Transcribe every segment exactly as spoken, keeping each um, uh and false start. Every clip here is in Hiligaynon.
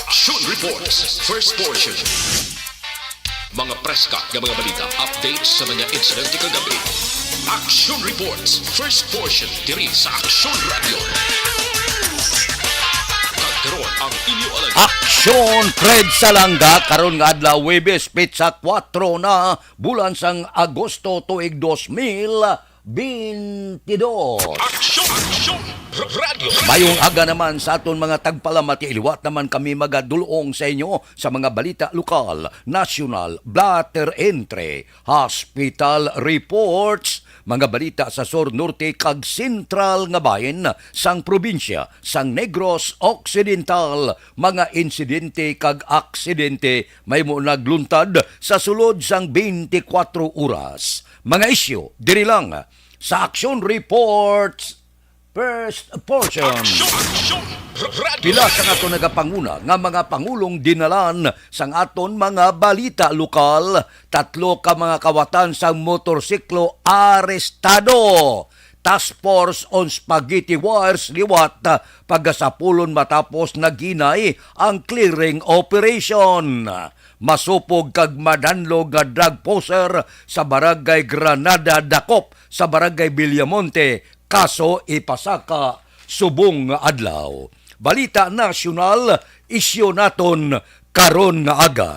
Action Reports, first portion. Mga preska nga mga balita, updates sa mga insidente kagabi. Action Reports, first portion, diri sa Action Radio. Kag karon ang inyo alagad. Action, Fred Salanga, karon nga adlaw, Huwebes, petsa kuwatro na, bulan sang Agosto, tuig dos mil bintidós. Action, Action Radio. Mayong aga naman sa aton mga tagpalamati. Liwat naman kami magadulong sa inyo sa mga balita lokal, nasyonal, blotter entry, hospital reports, mga balita sa sur, norte, kag sentral nga bahin sang probinsya sang Negros Occidental, mga insidente kag aksidente may mo nagluntad sa sulod sang twenty-four oras. Mga isyu diri lang sa Action Reports, first portion. Action, Action Radio. Pila sa ato nagapanguna nga mga pangulong dinalan sang aton mga balita lokal, tatlo ka mga kawatan sang motorsiklo arestado. Task Force on Spaghetti Wars liwat, ah, pagasapulon matapos naghinay ang clearing operation. Masupog kag madanlog nga drug poser sa Barangay Granada Dakop sa Barangay Villamonte, kaso ipasaka subong nga adlaw. Balita nasyonal, isyu naton karon nga aga.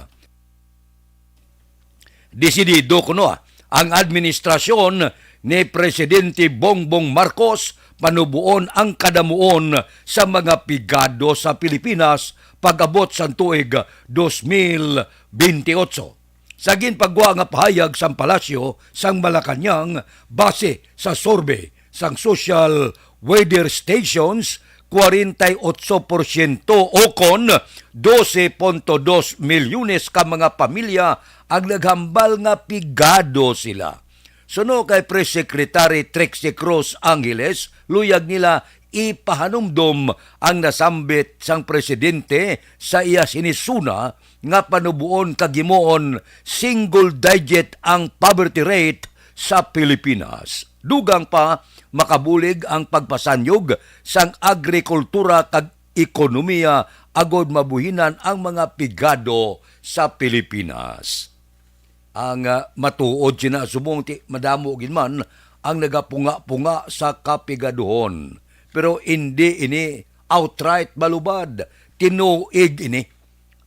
Desidido kuno ang administrasyon ni Presidente Bongbong Marcos panubuon ang kadamuon sa mga pigado sa Pilipinas pag-abot sang tuig dos mil bentiocho. Sa ginpagwa nga pahayag sang Palasyo sang Malacañang, base sa survey sang Social Weather Stations, kwarenta y otso porsyento o kon dose punto dos milyones ka mga pamilya ang naghambal nga pigado sila. Suno kay Press Secretary Trixie Cruz Angeles, luyag nila ipahanumdom ang nasambit sang presidente sa iya sini SONA nga panubuon kag himuon single digit ang poverty rate sa Pilipinas. Dugang pa, makabulig ang pagpasanyog sang agrikultura kag ekonomiya agod mabuhinan ang mga pigado sa Pilipinas. Ang, ah, matuod sina subong ti madamo gid man ang nagapunga-punga sa kapigaduhon. Pero indi ini outright malubad, tinuig ini.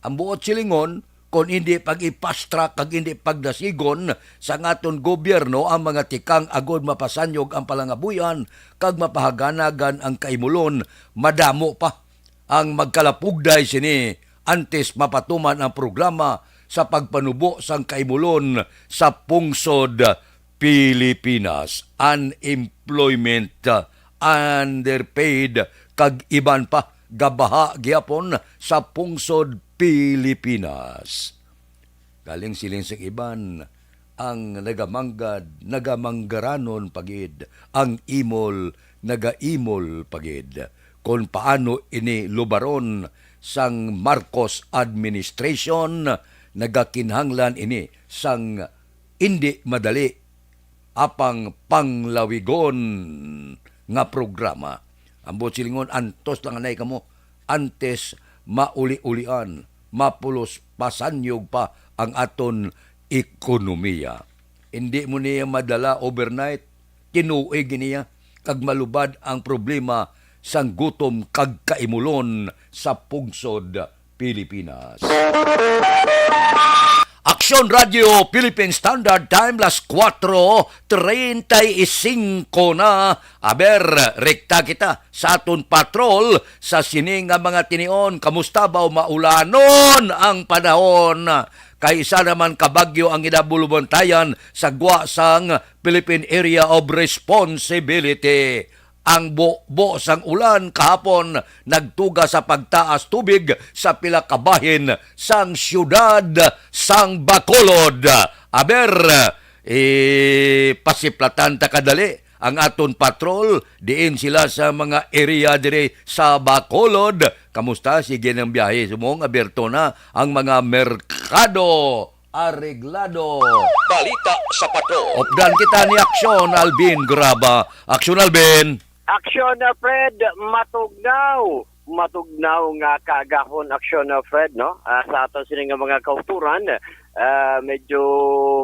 Ang buot silingon, kon indi pag-i-fast track kag indi pagdasigon sang aton gobyerno ang mga tikang agod mapasanyog ang palangabuhian kag mapahaganagan ang kaimulon, madamo pa ang magkalapugday sini antes mapatuman ang programa sa pagpanubo sang kaimulon sa pungsod Pilipinas. Unemployment, underpaid, kag iban pa gabaha gihapon sa pungsod Pilipinas. Galing siling sa iban, ang nagamanggad, nagamanggaranon pa gid, ang imol, nagaimol pa gid. Kon paano ini lubaron sang Marcos administration, nagakinahanglan ini sang indi madali apang panglawigon nga programa. Ang buot silingon, antos lang anay kamo, antes mauli-ulian, mapulos pasanyog pa ang aton ekonomiya. Hindi mo niya madala overnight, tinuig niya, kag malubad ang problema sang gutom kag kaimulon sa pungsod Pilipinas. Aksyon Radio Philippine Standard Time, las kuwatro treinta y cinco na. Aber, rekta kita sa aton patrol sa sini nga mga tinion. Kamusta ba, maulanon ang panahon? Kay isa naman ka bagyo ang ginabulubantayan sa gwa sang Philippine Area of Responsibility. Ang bubo sang ulan kahapon nagtuga sa pagtaas tubig sa pila ka bahin sang siyudad sang Bacolod. Aber, eh, pasiplatan ta kadali ang aton patrol, diin sila sa mga area diri sa Bacolod. Kamusta? Sige ng biyahe. Sumong abierto na ang mga merkado. Areglado. Balita sa Patrol. Updan kita ni Aksyon Alvin Graba. Aksyon Alvin. Aksyon, uh, Fred, matugnaw Matugnaw nga kaagahon, Aksyon, ah, Fred, no? Ah, sa aton sini nga mga kauturan, ah, medyo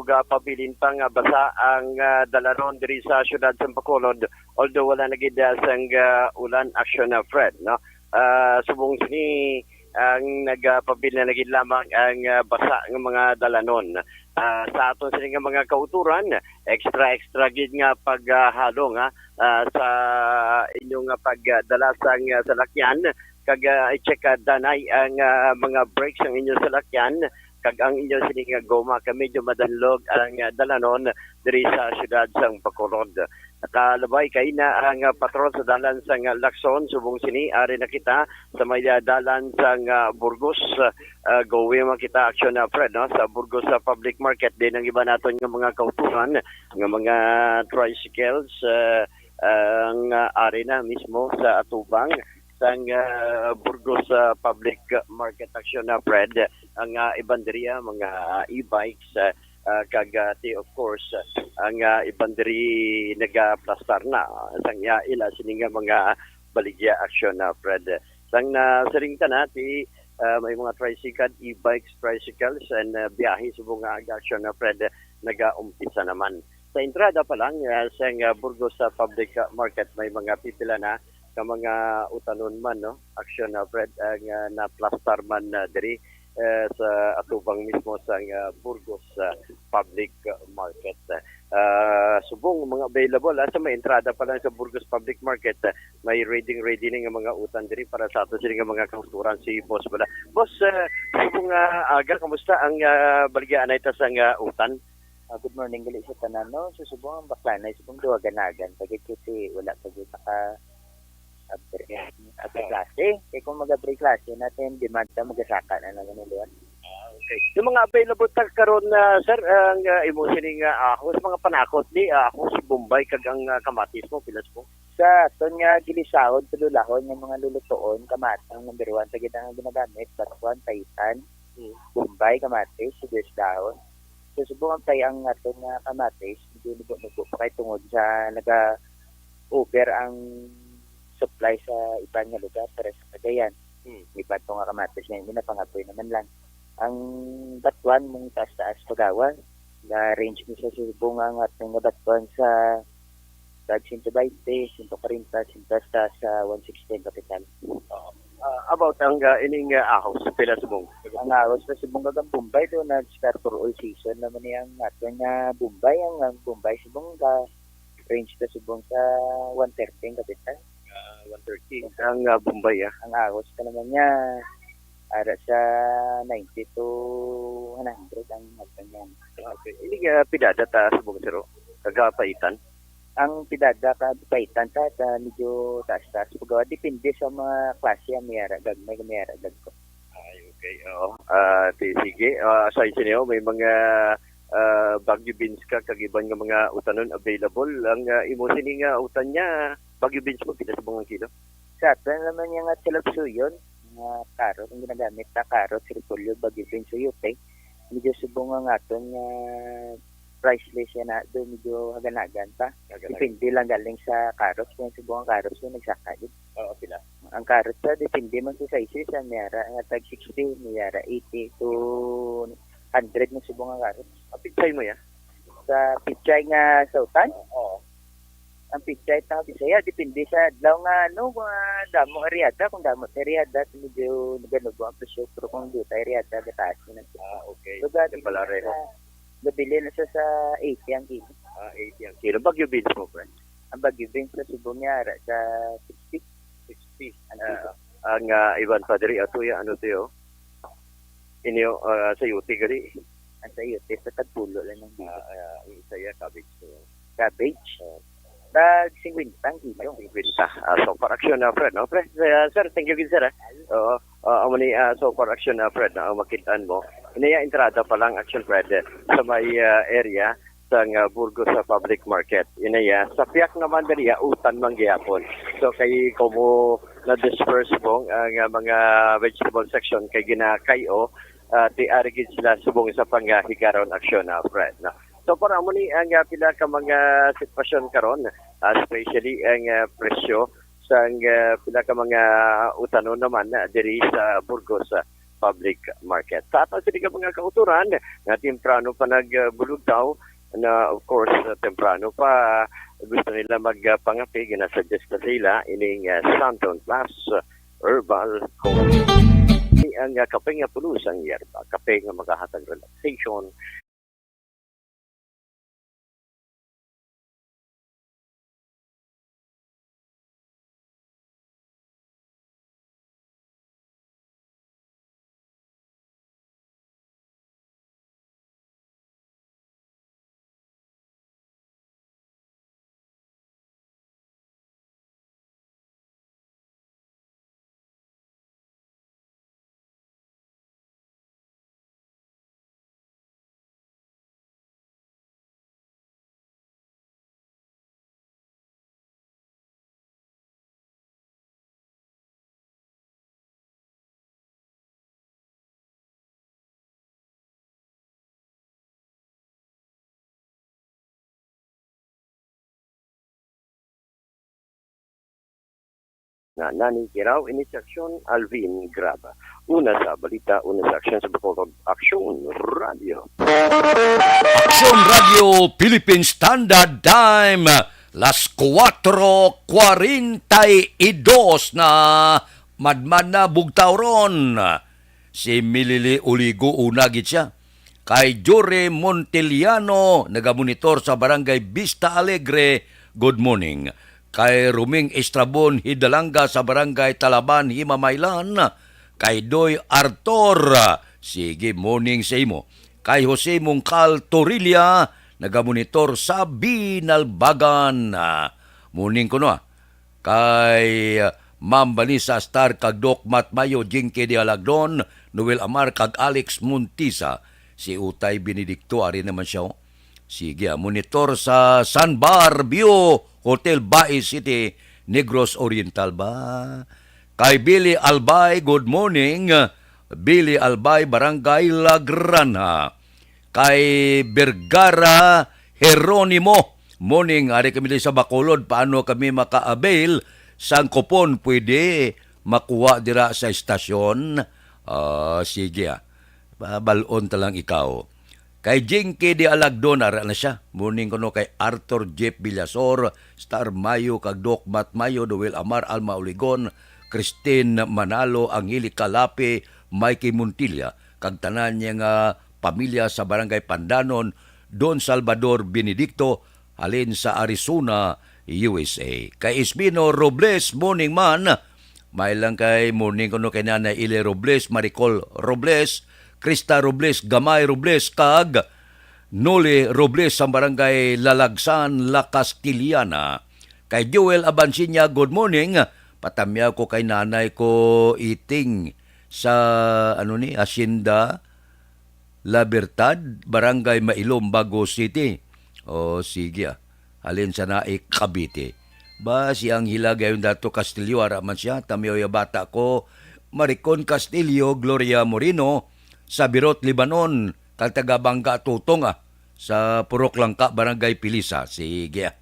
gapabilin pa nga basa ang, ah, dalanon diri sa siyudad sa Bacolod, although wala na gid, ah, sang, ah, ulan, Aksyon, ah, Fred, no? Ah, subong sini ang nagapabilin na gid lamang ang, ah, basa nga mga dalanon. Ah, sa aton sini nga mga kauturan, extra, extra gid nga paghalong, ah, ah, sa inyong, ah, pagdala sang, ah, salakyan, kag, ah, i-check, ah, danay ang, ah, mga brakes sang inyong salakyan, kag ang inyong sini nga goma, kay medyo madanlog ang, ah, dalanon diri sa siyudad sang Bacolod. Nakalabay kay na ang, ah, patrol sa dalan sang, ah, Lacson. Subong sini, ari na kita sa may, ah, dalan sang, ah, Burgos, ah, going man kita, Aksyon, ah, Fred, no? Sa Burgos, sa public market din ang iba naton nga mga kauturan, nga mga tricycles, ah, ang, ah, ari na mismo sa atubang sang, ah, Burgos, ah, public market, Aksyon, ah, Fred. Ang, ah, iban diri, ah, mga, ah, e-bikes, ah, ah, kag, ah, ti, of course, ah, ang, ah, iban diri nagaplastar na sang, ah, ila sini nga mga baligya, Aksyon, ah, Fred. Sang nasiring ta na, ti, ah, may mga tricycle, e-bikes, tricycles, and, ah, biyahe subong nga aga, Aksyon, ah, Fred, nagaumpisa naman. Sa entrada pa lang, ah, sang, ah, Burgos, ah, public, ah, market, may mga pipila na ka mga utanon man, no? Aksyon, ah, Fred, ang, ah, naplastar man, ah, diri, eh, sa atubang mismo sang, ah, Burgos, ah, public, ah, market. Ah, subong mga available, ah, sa may entrada pa lang sa Burgos Public Market, ah, may ready, ready na nga mga utan diri para sa ato sini nga mga kauturan, si Boss Bala. Boss, ah, subong nga aga, kamusta ang, ah, baligya anay ta sang, ah, utan? Ah, good morning gali sa tanan, no? So, subong ang baklanay, subong duha ganagan. Pagkikiti, wala pa gyud naka abri, abri Oo. Klase. Kay kung mag-abri klase, natin demand ta, magasaka na lang ang luwan. Ah, okay. Yung mga available ta karon na, sir, ang, ah, imo sining, ah, ahos, mga panakot ni, ah, ahos, bombay, kag ang, ah, kamatis mo, pilas mo? Sa aton nga gilisahon, tululahon nga mga lulutuon, kamat ang number one, sa gid ang ginagamit, batuan, paitan, Hmm. bombay, kamatis, sibuyas dahon. So, subong ang pay ang aton nga kamatis, medyo nubo-nubo pa kay tungod sa naga-over ang supply sa iban nga lugar, para sa Cagayan. Hmm. Iban to nga kamatis nga, hindi na pangapoy naman lang. Ang batuan mong taas-taas pagawa, na range mo sa subong ang aton nga batuan sa tag sento baynte, sento kwarenta, sento hasta sa one sixty ang kapital. Oo. Ah, about ang, ah, ining, ah, ahos, pila subong? Ang ahos sa subong kag ang bombay do, nag-start for all season naman ni ang aton nga bombay. Ang, ang bombay subong ka range ka subong sa one thirty ang kapital. Ah, one thirty ang, ah, bombay, ah. Ang ahos ka naman niya, ara sa ninety to one hundred ang aton nga. Okay. Ini, ah, pidada ta subong, sir, oh. Kag paitan? Ang pidada kag paitan ta, ta medyo taas-taas. Paggawa, depende sa mga klase, ang may ara gagmay, may ara gagko. Ay, okay. Oo. Ah, ti-, sige. Ah, sa isinyo, may mga, ah, Baguio beans ka, kag iban nga mga utanon available. Ang, ah, imo sini nga utan niya, Baguio beans mo, pila subong ang kilo? Sa aton naman niya nga talapsuyon, nga karot, ang ginagamit na karot, repolyo, Baguio beans, sayote. Medyo subong ang aton nga price list yan na do, medyo haganagan pa. Haganagan. Depende lang galing sa carrots. Kung subong ang carrots, yung nagsaka din. Oo, pila? Ang carrots pa, depende man sa sizes. Ang may ara nga tag sixty, may ara eighty to hundred na subong ang carrots. Ang pichay mo ya? Sa pichay nga sa utan? Oo. Ang pichay ta Bisaya, depende sa adlaw nga, ano, nga damo ariada. Kung damo ta ariada, medyo naganubo ang presyo. Pero kung di ta ariada, gataas na. Ah, okay. So, dati Yan pala rin. Sa Nabili na siya sa eighty ang kilo. Ah, eighty ang kilo. Baguio beans mo, friend? Ang Baguio beans sa Cebu niya, ara sa sixty. Sixty. Ang Ah, kilo. Ang, ah, iban pa diri, ato ya, ano to, yo? Inyo, ah, sayote gali. Ang sayote, sa tagpulo lang ang kilo. Ah, ah, ang isa ya, cabbage to. Cabbage? Ah. Tag singkwenta ang kilo. Tag singkwenta. Ah, so, for action na, friend, no? Pre, ah, sir, thank you, good, sir, ah. Oo. Ah, amo ni, ah, so far, action, ah, Fred, na ang makit-an mo. Inaya entrada pa lang, action, Fred, eh, sa may, ah, area sang, ah, Burgos sa public market. Inaya, sa piyak naman dali, ah, utan man gihapon. So, kay kumo na-disperse mo ang, ah, mga vegetable section kay ginakay-o, ah, ti ari gid sila subong sa panghigaron, action, ah, Fred, no? So, para mo ni ang, ah, pila ka mga sitwasyon karon, ah, especially ang, ah, presyo sang, ah, pila ka mga utanon naman, ah, diri sa Burgos, ah, Public Market. Sa aton sini ka mga kautoran nga temprano pa nagbulugtaw, na, of course, ah, temprano pa, gusto nila magpangape, ginasuggest na sa ila ining, ah, Santon Plus Herbal Coffee. Ini ang, ah, kape nga puno sang yerba, kape nga makahatag relaxation. Na Nani Kiraw, ini si Aksyon Alvin Graba. Una sa balita, una sa aksyon sa Bacolod, Aksyon Radio. Aksyon Radio Philippine Standard Time, las cuatro cuarenta y dos na, madman na bugtaw ron. Si Milili Uligo, una gid siya. Kay Jory Montiliano, nagamonitor sa Barangay Vista Alegre, good morning. Kay Ruming Estrabon Hidalanga sa Barangay Talaban, Himamaylan. Kay Doy Artor, sige, morning sa imo. Kay Jose Mungkal Torilla, nagamonitor sa Binalbagan. Ah, morning kuno, ah. Kay, ah, Ma'am Vanessa Star kag Doc Matt Mayo, Jinky de Alagdon, Noel Amar kag Alex Montisa. Si Utay Benedicto, ari naman siya, oh. Sige, ah, monitor sa Sunbar View Hotel, Bais City, Negros Oriental ba? Kay Billy Albay, good morning. Billy Albay, Barangay La Granja. Kay Vergara Jeronimo, morning, ari kami diri sa Bacolod, paano kami maka-avail sang kupon? Pwede makuha dira sa estasyon? Ah, sige, ah. Balon ta lang ikaw. Kay Jinky de Alagdon, ara na siya. Morning kuno kay Arthur Jeff Villasor, Star Mayo, kag Doc Matt Mayo, Noel Amar, Alma Oligon, Christine Manalo, Angelica Lapi, Mikey Montilla, kag tanan niya nga pamilya sa Barangay Pandanon, Don Salvador Benedicto, halin sa Arizona, U S A. Kay Ismino Robles, morning man. May lang kay morning kuno kay Nanay Ile Robles, Maricol Robles, Krista Robles, Gamay Robles, kag Noli Robles sa Barangay Lalagsan, La Castellana. Kay Joel Abansiña, good morning. Patamyaw ko kay nanay ko iting sa, ano ni, Hacienda La Libertad, Barangay Mailom, Bago City. O, sige, ah. Halin sa Naik, Cavite. Ba, si Angela gayon dato Castillo, ara man siya, tamyoy bata ko, Maricon Castillo, Gloria Moreno, sa Birot, Lebanon, kag taga Bangga Tutong, ah, sa Purok Langka, Barangay Pilisa. Sige, ah.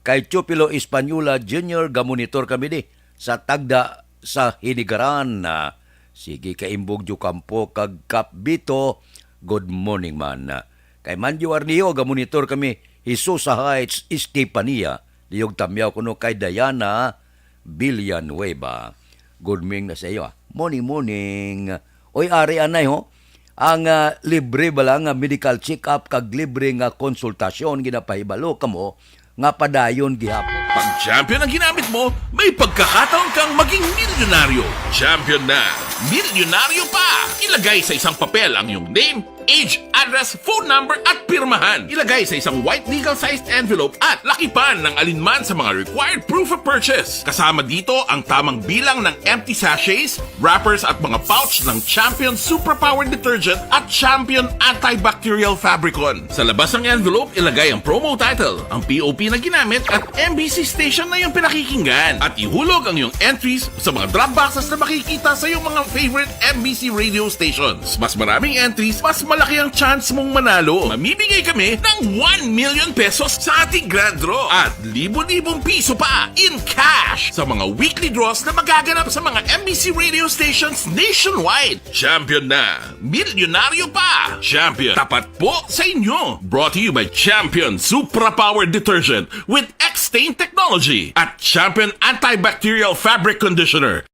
Kay Chupilo Española Junior, gamonitor kami di sa Tagda sa Hinigaran. Ah, sige, kay Imbog Jucampo kag Kap Bito, good morning man. Ah, kay Manjo Arnio, gamonitor kami, Jesus sa Heights, Estefania. Liyog tamyaw kuno kay Diana Villanueva. Good morning na sa iyo, ah. Morning, morning. Oy, ari anay, ho. Ang, ah, libre ba lang nga medical check-up kag libre nga konsultasyon ginapahibalo kamo nga padayon gihapon. Pag champion ang ginamit mo, may pagkakataon kang maging milyonaryo. Champion na, milyonaryo pa! Ilagay sa isang papel ang iyong name, age, address, phone number, at pirmahan. Ilagay sa isang white legal-sized envelope at lakipan ng alinman sa mga required proof of purchase. Kasama dito ang tamang bilang ng empty sachets, wrappers, at mga pouch ng Champion Superpower Detergent at Champion Antibacterial Fabricon. Sa labas ng envelope, ilagay ang promo title, ang P O P na ginamit, at M B C station na iyong pinakikinggan. At ihulog ang iyong entries sa mga drop boxes na makikita sa iyong mga favorite M B C radio stations. Mas maraming entries, mas Malaki ang chance mong manalo. Mamimigay kami ng one million pesos sa ating grand draw at libo-libong piso pa in cash sa mga weekly draws na magaganap sa mga M B C radio stations nationwide. Champion na! Milyonaryo pa! Champion, tapat po sa inyo! Brought to you by Champion Supra Power Detergent with X-Stain Technology at Champion Antibacterial Fabric Conditioner.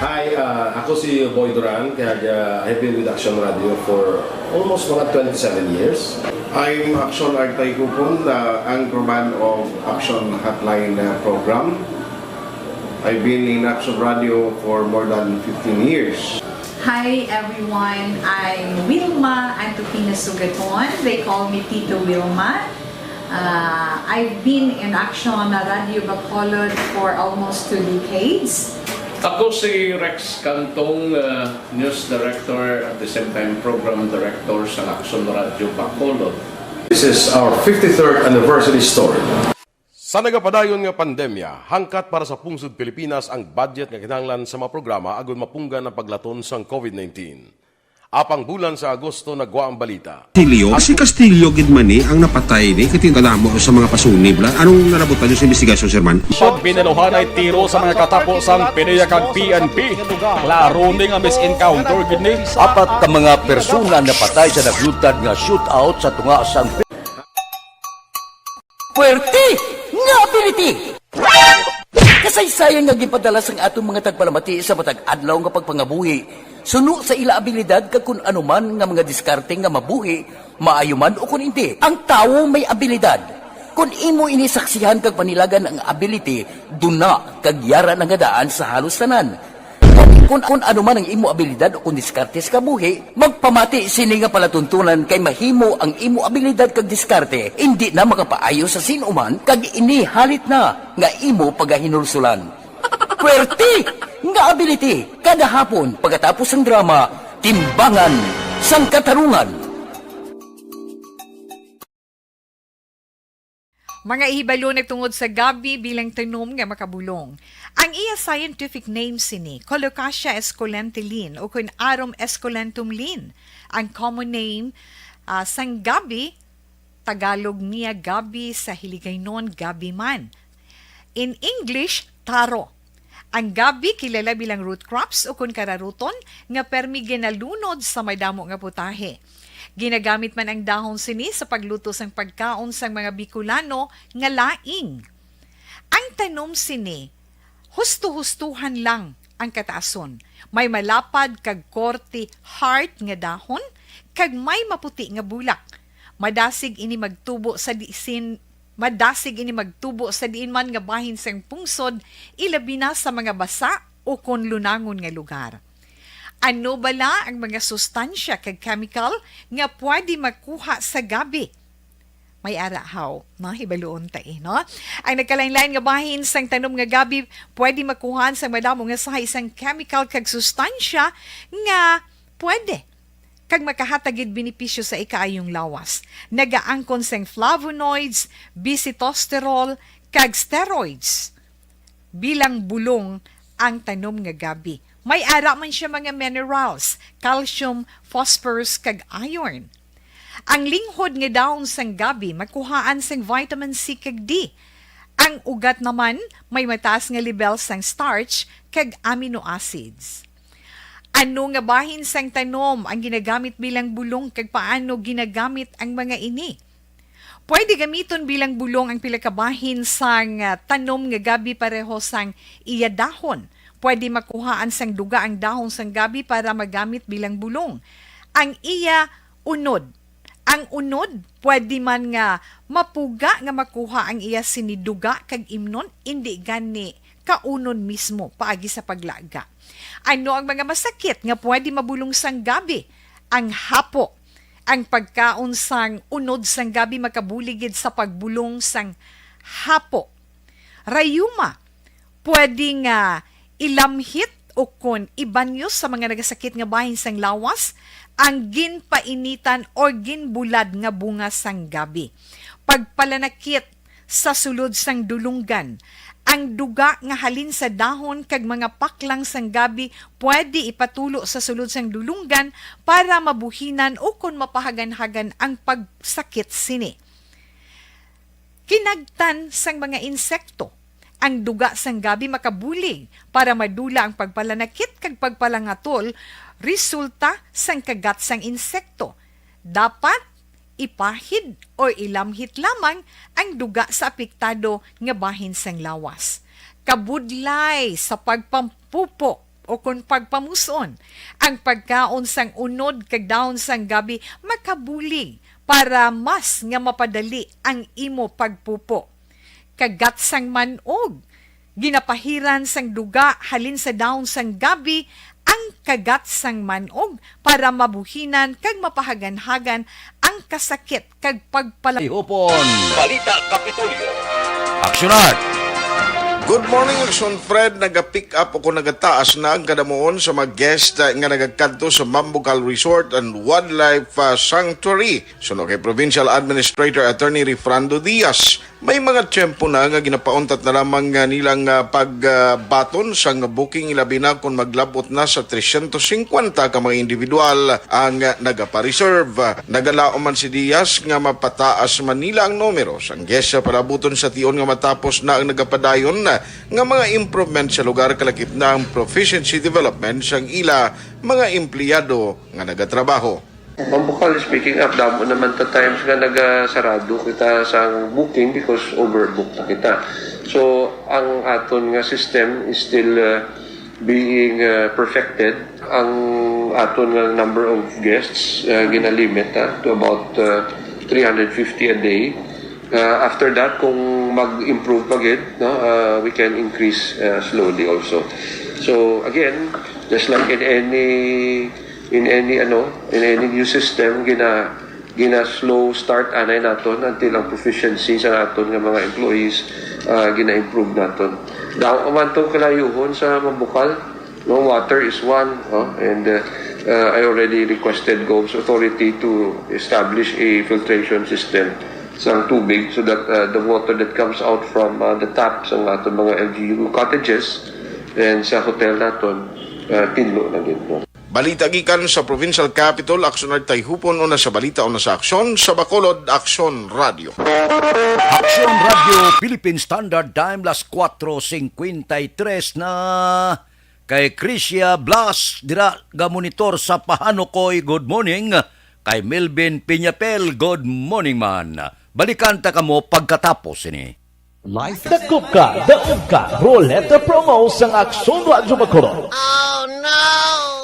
Hi, ah, ako si Boy Duran, kag ah, I've been with Action Radio for almost mga twenty-seven years. I'm Action Artay Kupon, the anchorman of Action Hotline uh, program. I've been in Action Radio for more than fifteen years. Hi everyone, I'm Wilma Antupina Sugaton. They call me Tito Wilma. Uh, I've been in Action Radio Bacolod for almost two decades. Ako si Rex Cantong, uh, News Director at the same time Program Director sa Action Radio Bacolod. This is our fifty-third anniversary story. Sa nagapadayon nga pandemya, hangkat para sa pungsod Pilipinas ang budget nga kinahanglan sa mga programa agud mapunggan ang paglaton sang COVID nineteen. Apang bulan sa Agosto nagwa ang balita. Castillo, si Castillo gid man ni ang napatay ni kay kadamo sa mga pasunib la. Anong nalabutan niyo sa investigasyon, Sir Man? Pag binaluhanay tiro sa mga katapo sang PDEA kag P N P, klaro ni nga mis-encounter gid ni. Apat ka mga persona napatay sa naglutad nga shootout sa tunga sang Puwerte nga ability! Kasaysayan nga ginpadala sang aton mga tagpalamati sa matag adlaw nga pagpangabuhi suno sa ila abilidad kag kun ano man nga mga diskarte nga mabuhi, maayo man o kun indi. Ang tawo may abilidad. Kun imo ini saksihan kag panilagan ang ability, duna kag yara na nga daan sa halos tanan. Kun, kun, kun ano man ang imo abilidad o kun diskarte sa kabuhi, magpamati sini nga palatuntunan kay mahimo ang imo abilidad kag diskarte indi na makapaayo sa sin-o man kag ini halit na nga imo pagahinulsulan. Puwerte nga ability kada hapon pagkatapos sang drama, Timbangan sang Katarungan. Mga hibalo nagtungod sa gabi bilang tanom nga makabulong. Ang iya scientific name sini, Colocasia esculenta Lin, ukon Arum esculentum Lin. Ang common name, ah, sang gabi, Tagalog niya gabi, sa Hiligaynon gabi man. In English, taro. Ang gabi kilala bilang root crops ukon kararuton nga permi ginalunod sa madamo nga putahe. Ginagamit man ang dahon sini sa pagluto sang pagkaon sang mga Bicolano nga laing. Ang tanom sini, husto-hustohan lang ang kataason. May malapad kag korte heart nga dahon kag may maputi nga bulak. Madasig ini magtubo sa disin Madasig ini magtubo sa diin man nga bahin sang pungsod, ilabi na sa mga basa o kon lunangon nga lugar. Ano bala ang mga sustansya kag chemical nga pwede makuha sa gabi? May ara haw, no? Hibaluon ta, eh, no? Ang nagkalain-lain nga bahin sang tanom nga gabi pwede makuhaan sang madamo nga sahi sang chemical kag sustansya nga pwede kag makahatag gid benepisyo sa ikaayong lawas. Nagaangkon sing flavonoids, bisitosterol, kag steroids bilang bulong ang tanom nga gabi. May ara man siya mga minerals, calcium, phosphorus, kag iron. Ang linghod nga dahon sang gabi makuhaan sang vitamin C kag D. Ang ugat naman may mataas nga lebel sang starch kag amino acids. Ano nga bahin sang tanom ang ginagamit bilang bulong kag paano ginagamit ang mga ini? Pwede gamiton bilang bulong ang pila ka bahin sang, ah, tanom nga gabi pareho sang iya dahon. Pwede makuhaan sang duga ang dahon sang gabi para magamit bilang bulong. Ang iya unod. Ang unod, pwede man nga mapuga nga makuha ang iya sini duga kag imnon, indi gani kaunon mismo paagi sa paglaga. Ano ang mga masakit nga pwede mabulong sang gabi? Ang hapo. Ang pagkaon sang unod sang gabi makabulig gid sa pagbulong sang hapo. Rayuma, pwede nga ilamhit o kon ibanyos sa mga nagasakit nga bahin sang lawas ang ginpainitan or ginbulad nga bunga sang gabi. Pagpalanakit sa sulod sang dulunggan, Ang duga nga halin sa dahon kag mga paklang sang gabi pwede ipatulo sa sulod sang dulonggan para mabuhinan ukon mapahaganhagan ang pagsakit sini. Kinagtan sang mga insekto. Ang duga sang gabi makabulig para madula ang pagpalanakit kag pagpalangatol resulta sang kagat sang insekto. Dapat ipahid o ilamhit lamang ang duga sa apektado nga bahin sang lawas. Kabudlay sa pagpampupo o kon pagpamuson. Ang pagkaon sang unod kag dahon sang gabi makabulig para mas nga mapadali ang imo pagpupo. Kagat sang man-og. Ginapahiran sang duga halin sa dahon sang gabi ang kagat sang man-og para mabuhinan kag mapahaganhagan ang kasakit kag pagpala Ihupon. Balita Kapitolyo. Aksyonar. Good morning, Aksyon Fred. Naga-pick up o kung nagataas na ang kadamuon sa mga guest, uh, nga nagakadto sa Mambucal Resort and Wildlife, uh, Sanctuary. Suno kay Provincial Administrator Attorney Rifrando Diaz, may mga tiyempo na nga ginapauntat na lamang nga nilang, uh, pagbaton sang booking, ilabi na kung maglabot na sa tresyentos singkwenta ka mga individual ang nagapareserve. Nagalaom man si Diaz nga mapataas man nila ang numero sang guest sa palabuton sa tion nga matapos na ang nagapadayon nga mga improvement sa lugar, kalakip na ang proficiency development sang ila mga empleyado nga nagatrabaho. Mambucal is picking up. Damo naman ta times nga nagasarado kita sa booking because overbook na kita. So, ang aton nga system is still, uh, being, uh, perfected. Ang aton nga number of guests, uh, ginalimit, ah, to about, uh, three hundred fifty a day. Uh, after that, kung mag-improve pa gid, no, uh, we can increase, uh, slowly also. So again, just like in any in any, ano, in any new system, gina gina slow start anay naton until ang proficiency sa naton nga mga employees, uh, gina-improve naton. Daw man tong kalayuhon sa Mambucal, no, water is one, no, and, uh, uh, I already requested Gov's authority to establish a filtration system sang tubig so that, uh, the water that comes out from, uh, the tap sa aton mga L G U cottages and sa hotel naton, uh, tinlo na gid, no? Balita gikan sa Provincial Capitol, Aksyon Art Tayhupon, una sa balita, una sa aksyon, sa Bacolod, Aksyon Radio. Aksyon Radio, Philippine Standard Time, las cuatro cincuenta y tres na. Kay Crisia Blas, dira ga monitor sa Pahanukoy, good morning. Kay Melvin Piñapel, good morning man. Balikan ta kamo pagkatapos ini. Life. Dakop ka, daog ka, Roleta Promo sang Aksyon Radyo Bacolod.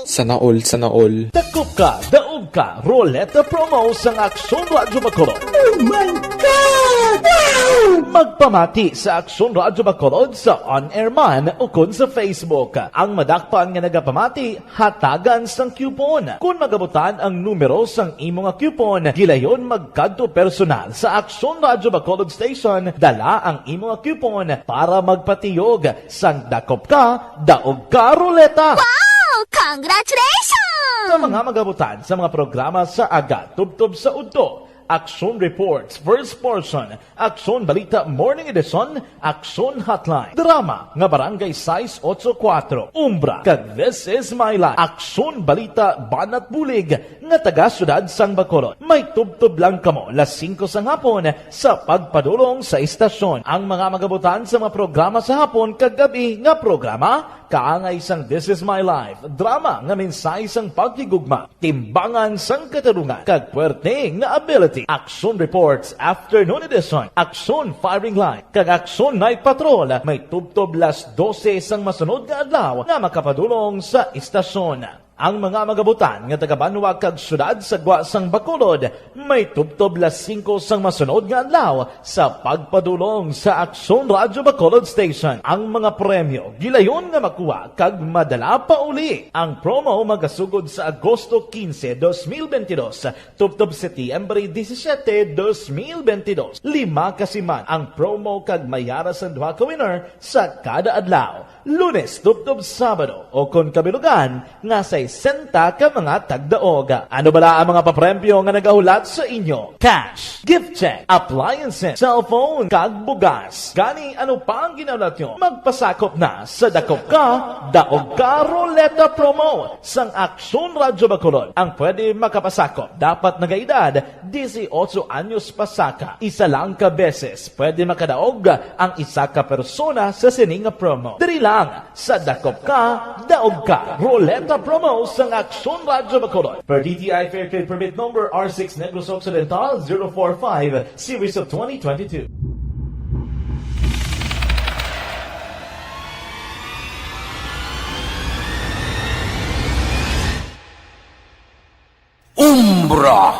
Sana all, sana all. Dakop ka, daog ka, Roleta Promo sang Aksyon Radyo Bacolod. Oh my God! Wow! Magpamati sa Aksyon Radyo Bacolod sa on-air man ukon sa Facebook. Ang madakpan nga nagapamati, hatagan sang coupon. Kon magabutan ang numero sang imo nga coupon, gilayon magkadto personal sa Aksyon Radyo Bacolod Station, dala ang imo nga coupon para magpatiyog sang dakop ka, daog ka, Roleta. Wow! Congratulations! Sa mga magabutan sa mga programa sa aga, tubtob sa udto, Aksyon Reports, first portion, Aksyon Balita Morning Edition, Aksyon Hotline, drama nga Barangay sais otso kuwatro, Umbra, kag This Is My Life, Aksyon Balita Banat Bulig nga taga Siyudad sang Bacolod. May tubtob lang kamo las singko sang hapon sa pagpadulong sa istasyon. Ang mga magabutan sa mga programa sa hapon kag gab-i nga programa, kaangay sang This Is My Life, drama nga mensahe sang paghigugma, timbangan sang katarungan, kag puwerte nga ability. Aksyon Reports, Afternoon Edition, Aksyon Firing Line, kag Aksyon Night Patrol may tubtob las dose sang masunod nga adlaw nga makapadulong sa istasyon. Ang mga magabutan nga taga-banwa kag siyudad sa gwa sang Bacolod may tubtob las singko sang masunod nga adlaw sa pagpadulong sa Aksyon Radyo Bacolod Station. Ang mga premyo gilayon nga makuha kag madala pa uli. Ang promo magasugod sa Agosto quince, dos mil veintidós, tubtob Setyembre disisiete, dos mil veintidós. Lima ka siman ang promo kag may ara sang duha ka winner sa kada adlaw, Lunes tubtob Sabado, o kon kabilugan nga sa sesenta ka mga tagdaog. Ano bala ang mga papremyo nga nagahulat sa inyo? Cash, gift check, appliances, cellphone, kag bugas. Gani, ano pa ang ginahulat nyo? Magpasakop na sa Dakop Ka, Daog Ka Ruleta Promo sang Aksyon Radyo Bacolod. Ang pwede makapasakop dapat nagaedad dieciocho anyos pasaka. Isa lang ka beses pwede makadaog ang isa ka persona sa sini nga promo. Diri lang sa Dakop Ka, Daog Ka. Ruleta Promo sang Aksyon Radyo Bacolod. Per D T I Fair Trade Permit Number R six Negros Occidental zero four five, Series of twenty twenty-two. Umbra.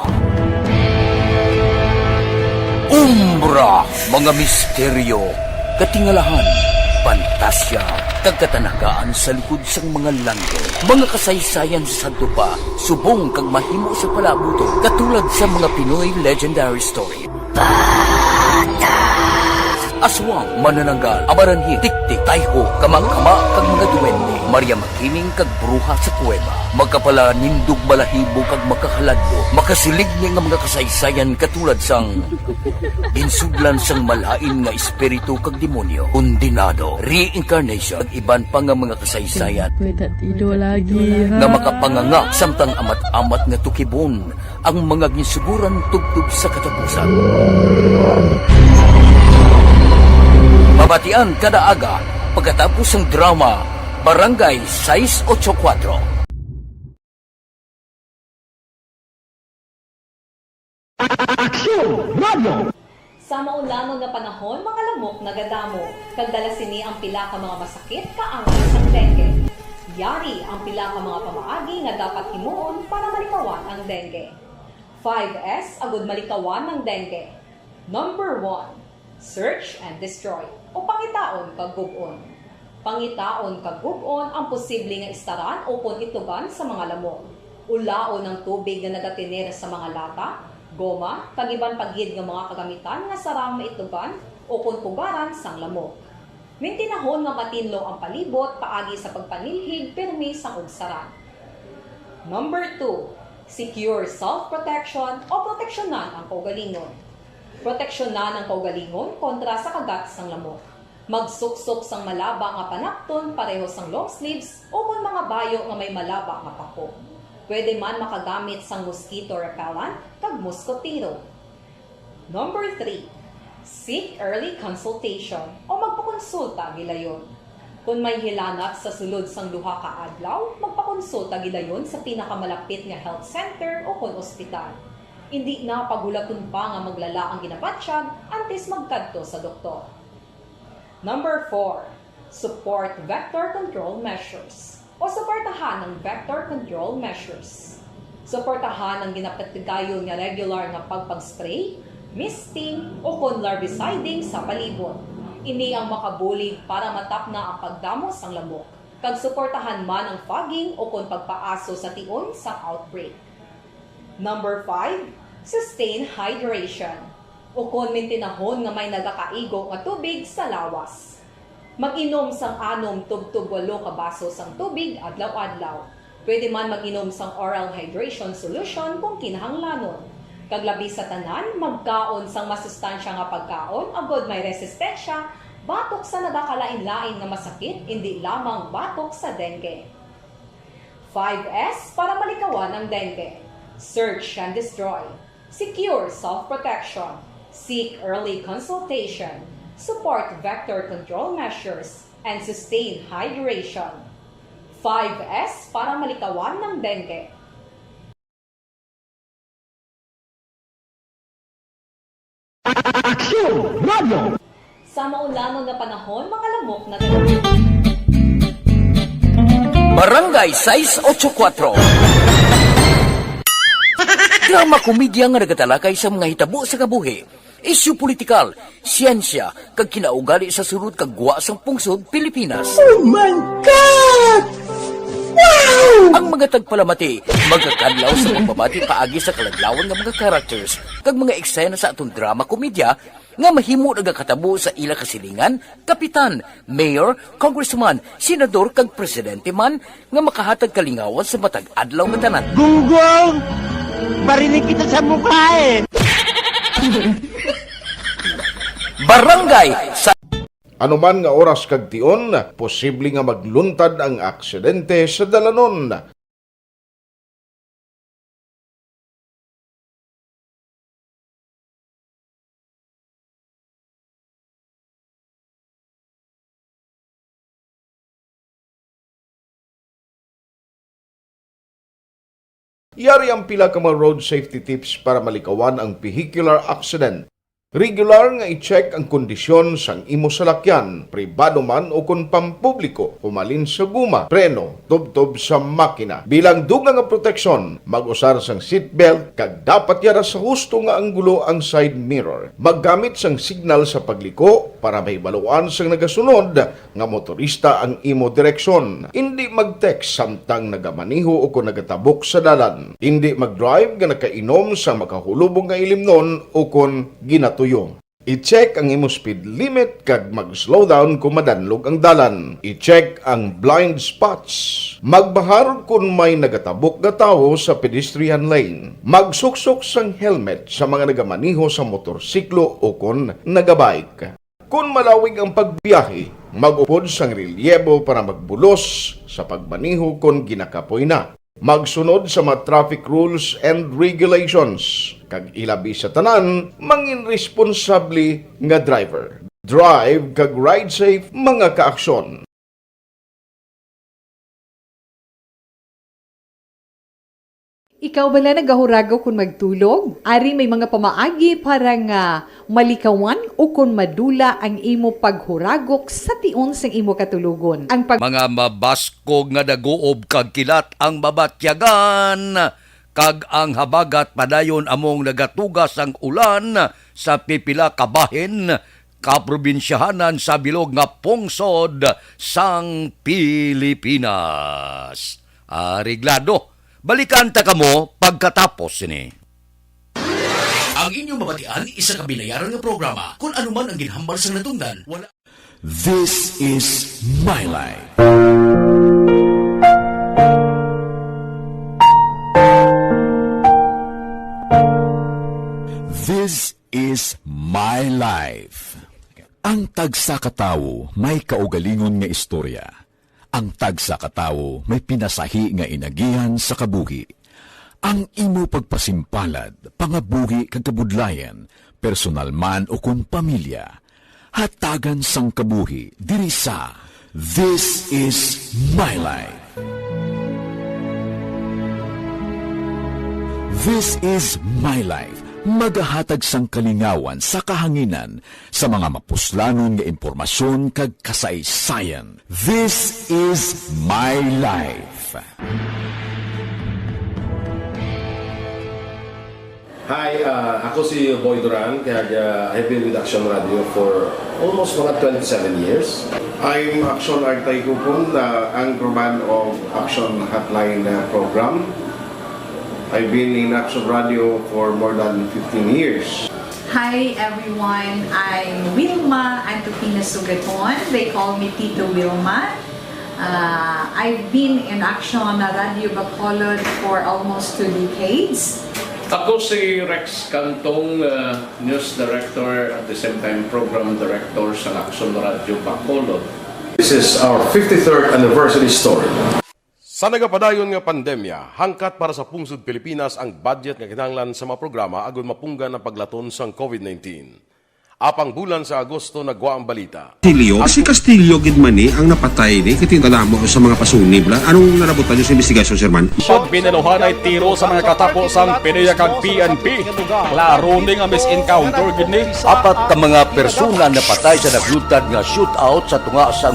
Umbra, mga misteryo, katingalahan, pantasya, kag katanagaan sa likod sang mga langit. Mga kasaysayan sa sadto pa, subong kag mahimo sa palabuton, katulad sa mga Pinoy legendary story. Aswang, manananggal, amaranhit, tiktik, tayho, kama-kama, kag mga duwende, Maria Makiling, kag bruha sa kuweba. Makapalanindog balahibo kag makahaladlo, makasilig ni nga mga kasaysayan katulad sang ginsudlan sang malain nga espiritu kag demonyo, kondenado, reincarnation, kag iban pa nga mga kasaysayan May tatido lagi, ha? nga makapanganga samtang amat-amat nga tukibon ang mga ginsuguran tubtob sa katapusan. Mabatian kada aga pagkatapos sang drama Barangay sais ocho kuwatro. Aksyon Radio! Sa maulanon nga panahon, mga lamok nagadamo, kag dala sini ang pila ka mga masakit kaangay sang dengue. Yari ang pila ka mga pamaagi nga dapat himuon para malikawan ang dengue. Five S agud malikawan ang dengue. Number one, search and destroy, o pangitaon kag gub-on. Pangitaon kag gub-on ang posible nga istaran ukon itlugan sa mga lamok. Ulaon ang tubig nga nagatener sa mga lata, goma, kag iban pa gid nga mga kagamitan nga sarang maitlugan ukon pugaran sang lamok. Mintinahon nga matinlo ang palibot paagi sa pagpanilhig pirmi sang ugsaran. Number two, secure self-protection o proteksyonan ang kaugalingon. Proteksyonan ang kaugalingon kontra sa kagat sang lamok. Magsuksok sang malaba nga panapton pareho sang long sleeves ukon mga bayo nga may malaba nga pako. Pwede man makagamit sang mosquito repellent kag moskitero. Number three, seek early consultation o magpakonsulta gilayon. Kon may hilanat sa sulod sang duha ka adlaw, magpakonsulta gilayon sa pinakamalapit nga health center ukon ospital. Indi na paghulaton pa nga maglala ang ginabatyag antes magkadto sa doktor. Number four, support vector control measures o suportahan ang vector control measures. Suportahan ang ginapatigayon nga regular nga pagpag-spray, misting, ukon larviciding sa palibot. Ini ang makabulig para matapna ang pagdamo sang lamok, kag suportahan man ang fogging ukon pagpaaso sa tion sang outbreak. Number five, sustain hydration, ukon mintinahon nga may nagakaigo nga tubig sa lawas. Mag-inom sang anom tubtob walo ka baso sang tubig adlaw-adlaw. Pwede man mag-inom sang oral hydration solution kung kinahanglanon. Kag labi sa tanan, magkaon sang masustansya nga pagkaon agod may resistensya batok sa nagakalain-lain nga masakit, indi lamang batok sa dengue. Five S para malikawan ang dengue. Search and destroy. Secure self-protection. Seek early consultation. Support vector control measures. And sustain hydration. Five S para malikawan ang dengue. Aksyon Radio! Sa maulanon nga panahon, mga lamok na Barangay sais ocho kuwatro. Drama komedya nga nagatalakay sa mga hitabo sa kabuhi, isyu politikal, siyensya, kag kinaugali sa sulod kag gwa sang pungsod Pilipinas. Oh my God! Wow! Ang Nga tagpalamati, magakadlaw sa pagbabati paagi sa kaladlawan nga mga characters kag mga eksena sa aton drama komedya nga mahimo nagakatabo sa ila kasilingan, kapitan, mayor, congressman, senador kag presidente man nga makahatag kalingawan sa matag adlaw nga tanan. Gunggong! Barinig kita sa mukha eh! Barangay sa Anuman nga oras kag tion, posible nga magluntad ang aksidente sa dalanon. Yari ang pila ka mga road safety tips para malikawan ang vehicular accident. Regular nga i-check ang kondisyon sang imo salakyan, pribado man o kon pampubliko, humalin sa guma, preno, tubtob sa makina. Bilang dugang nga proteksyon, mag-usar sang seatbelt kag dapat yara sa husto nga anggulo ang side mirror. Maggamit sang signal sa pagliko para mahibaluan sang nagasunod nga motorista ang imo direksyon. Indi mag-text samtang nagamaneho o kon nagatabok sa dalan. Indi mag-drive nga nakainom sa makahulubong nga ilimnon o kon ginatuyo. I-check ang imo speed limit kag mag-slow down kon madanlog ang dalan. I-check ang blind spots. Magbahar kon may nagatabok nga tawo sa pedestrian lane. Magsuksok sang helmet sa mga nagamaneho sa motorsiklo o kon nagabike. Kon malawig ang pagbiyahe, mag-upod sang relyebo para magbulos sa pagmaneho kon ginakapoy na. Magsunod sa mga traffic rules and regulations, kag ilabi sa tanan, mangin responsable nga driver. Drive kag ride safe, mga kaaksyon. Ikaw bala nagahuragok kon magtulog? Ari may mga pamaagi para nga malikawan o kon madula ang imo paghuragok sa tion sang imo katulogon. Ang pag- Mga mabaskog nga daguob kag kilat ang mabatyagan, kag ang habagat padayon among nagatuga sang ulan sa pipila ka bahin kaprobinsyahanan sa bilog nga pungsod sang Pilipinas. Areglado. Balikan ta kamo pagkatapos sini. Ang inyong mabatian, isa ka binayaran nga programa. Kung ano man ang ginhambal sang natungdan, wala This is my life. This is my life. Ang tagsa ka tawo may kaugalingon nga istorya. Ang tagsa ka tawo may pinasahi nga inagihan sa kabuhi. Ang imo pagpasimpalad, pangabuhi kag kabudlayan, personal man ukon pamilya, hatagan sang kabuhi diri sa This Is My Life. This Is My Life, magahatag sang kalingawan sa kahanginan sa mga mapuslanon nga impormasyon kag kasaysayan. This Is My Life. Hi, ah, ako si Boy Duran, kag, ah, I've been with Action Radio for almost mga twenty-seven years. I'm Action Artay Kupon, the anchorman of Action Hotline, ah, program. I've been in Action Radio for more than fifteen years. Hi everyone, I'm Wilma Antupina Sugaton. They call me Tito Wilma. Uh, I've been in Action Radio Bacolod for almost two decades. Ako si Rex Cantong, uh, news director, at the same time program director sa Action Radio Bacolod. This is our fifty-third anniversary story. Sa nagapadayon nga pandemya, hangkat para sa pungsod Pilipinas ang budget nga kinahanglan sa mga programa agud mapunggan ang paglaton sang COVID nineteen. Apang bulan sa Agosto nagwa ang balita. Castillo? Si Castillo gid man ni ang napatay ni, kay tingala mo sa mga pasunib la. Anong nalabutan niyo sa investigasyon, Sir Man? Sud, binaluhanay tiro sa mga katapo sang PDEA kag P N P. Klaro ni nga mis-encounter gid ni. Apat ka mga persona napatay sa nagluntad nga shootout sa tunga sang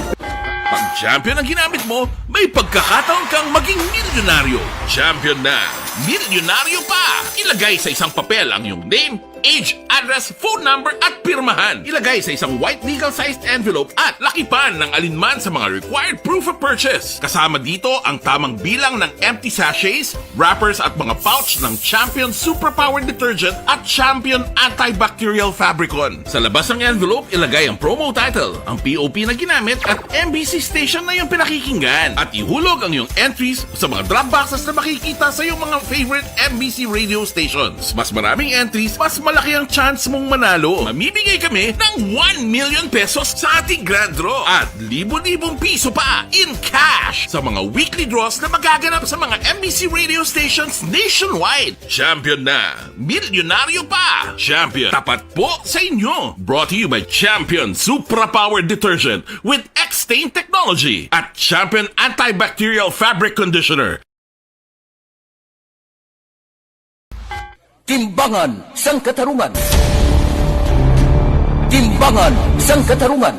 Pag champion ang ginamit mo, may pagkakataon kang maging milyonaryo. Champion na, milyonaryo pa! Ilagay sa isang papel ang iyong name, age, address, phone number, at pirmahan. Ilagay sa isang white legal-sized envelope at lakipan ng alinman sa mga required proof of purchase. Kasama dito ang tamang bilang ng empty sachets, wrappers, at mga pouch ng Champion Suprapower Detergent at Champion Antibacterial Fabricon. Sa labas ng envelope, ilagay ang promo title, ang P O P na ginamit, at M B C station na iyong pinakikinggan. At ihulog ang iyong entries sa mga drop boxes na makikita sa iyong mga favorite M B C radio stations. Mas maraming entries, mas malaki ang chance mong manalo. Mamimigay kami ng one million pesos sa ating grand draw at libo-libong piso pa in cash sa mga weekly draws na magaganap sa mga M B C radio stations nationwide. Champion na! Milyonaryo pa! Champion, tapat po sa inyo! Brought to you by Champion Supra Power Detergent with X-Stain Technology at Champion Antibacterial Fabric Conditioner. Timbangan sang Katarungan. Timbangan sang Katarungan.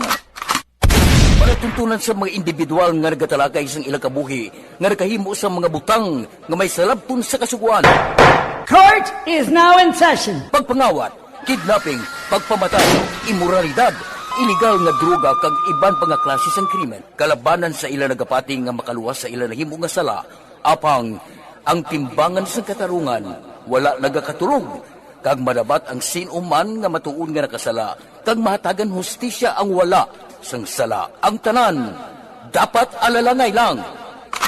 Palatuntunan sa mga individual nga nagatalakay sang ilang kabuhi nga nakahimo sa mga butang nga may salabton sa Kasugoan. Court is now in session. Pagpangawat, kidnapping, pagpamatay, imoralidad, iligal nga droga kag iban pa nga klase sang krimen. Kalabanan sa ila nagapati nga makaluwas sa ila nahimo nga sala, apang ang timbangan sang katarungan wala nagakaturog, kag madabat ang sin-o man nga matuod nga nakasala, kag mahatagan hustisya ang wala sang sala. Ang tanan dapat alalangay lang.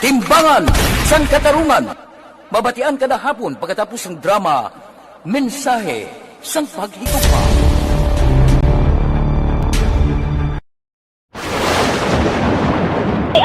Timbangan sang Katarungan. Mabatian kada hapon pagkatapos sang drama, Mensahe sang Paghigugma.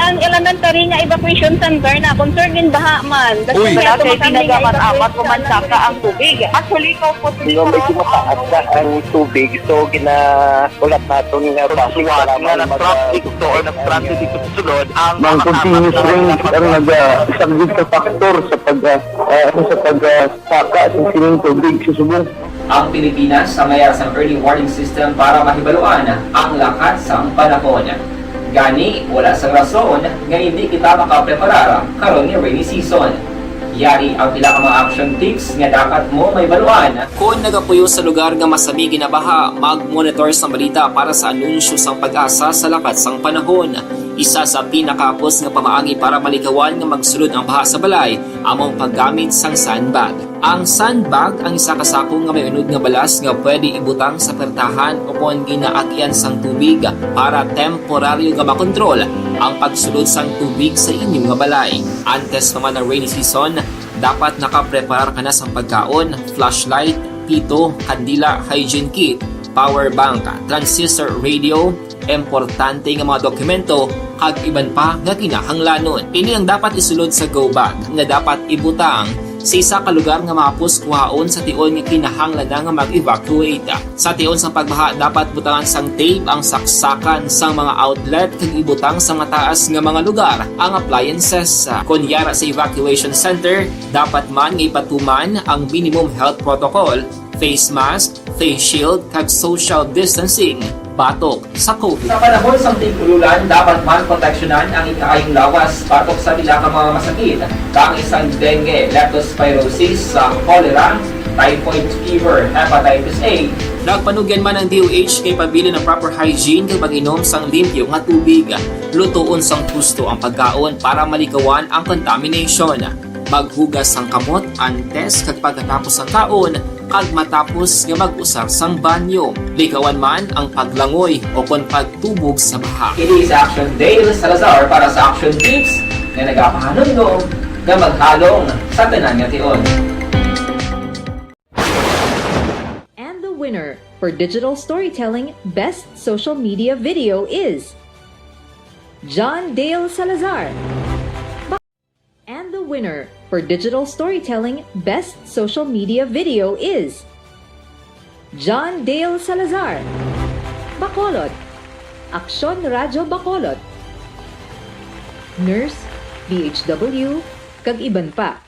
Ang elementary nga evacuation center na concerned in baha man. Uy. Wala kay ginagaman amat pumansaka ang tubig. Actually, ikaw po, medyo mataas na ang tubig. So, gina-, ulat naton nga base nga sa mga nag-traffic to or nag-transit dito sa sulod, ang mga continuous rain ang nag-saglit sa factor sa pag, ah, ah, ano, sa pag, ah, saka sa sining tubig sa subong. Ang Pilipinas sa mayar sang early warning system para mahibaluan ang lakat sang panahon. Gani, wala sang rason nga hindi kita makapreparar karon nga rainy season. Yari ang pila ka mga action tips nga dapat mo mahibaluan. Kon nagapuyo sa lugar nga masami ginabaha, mag-monitor sang balita para sa anunsyo sang PAGASA sa lakat sang panahon. Isa sa pinakahapos nga pamaagi para malikawan nga magsulod ang baha sa balay amo ang paggamit sang sandbag. Ang sandbag ang isa ka sako nga may unod nga balas nga pwede ibutang sa pertahan o kon ginaagyan sang tubig para temporaryo nga makontrol ang pagsulod sang tubig sa inyo nga balay. Antes pa man ang rainy season, dapat nakapreparar ka na sang pagkaon, flashlight, pito, kandila, hygiene kit, power bank, transistor radio, importante nga mga dokumento, kag iban pa nga kinahanglanon. Ini ang dapat isulod sa go bag nga dapat ibutang sa isa ka lugar nga mahapos kuhaon sa tion nga kinahanglan na nga mag-evacuate. Sa tion sang pagbaha, dapat butangan sang tape ang saksakan sang mga outlet kag ibutang sa mataas nga mga lugar ang appliances. Kon yara sa evacuation center, dapat man nga ipatuman ang minimum health protocol, face mask, face shield, kag social distancing batok sa COVID. Sa panahon sang tig-ululan, dapat man proteksyonan ang ikaayong lawas batok sa pila ka mga masakit, kaangay sang dengue, leptospirosis, sa cholera, typhoid fever, hepatitis A. Nagpanugyan man ang D O H kay pabilin ang proper hygiene kag pag-inom sang limpyo nga tubig. Lutoon sang husto ang pagkaon para malikawan ang contamination. Maghugas sang kamot antes kag pagkatapos sang kaon, kag matapos nga mag-usar sang banyo. Likawan man ang paglangoy o kon pagtubog sa baha. Ini si Action Dale Salazar para sa Action Tips nga nagapahanumdom nga maghalong sa tanan nga tion. And the winner for digital storytelling best social media video is John Dale Salazar. And the winner for digital storytelling best social media video is John Dale Salazar. Bacolod, Aksyon Radyo Bacolod, Nurse, D H W, kag iban pa.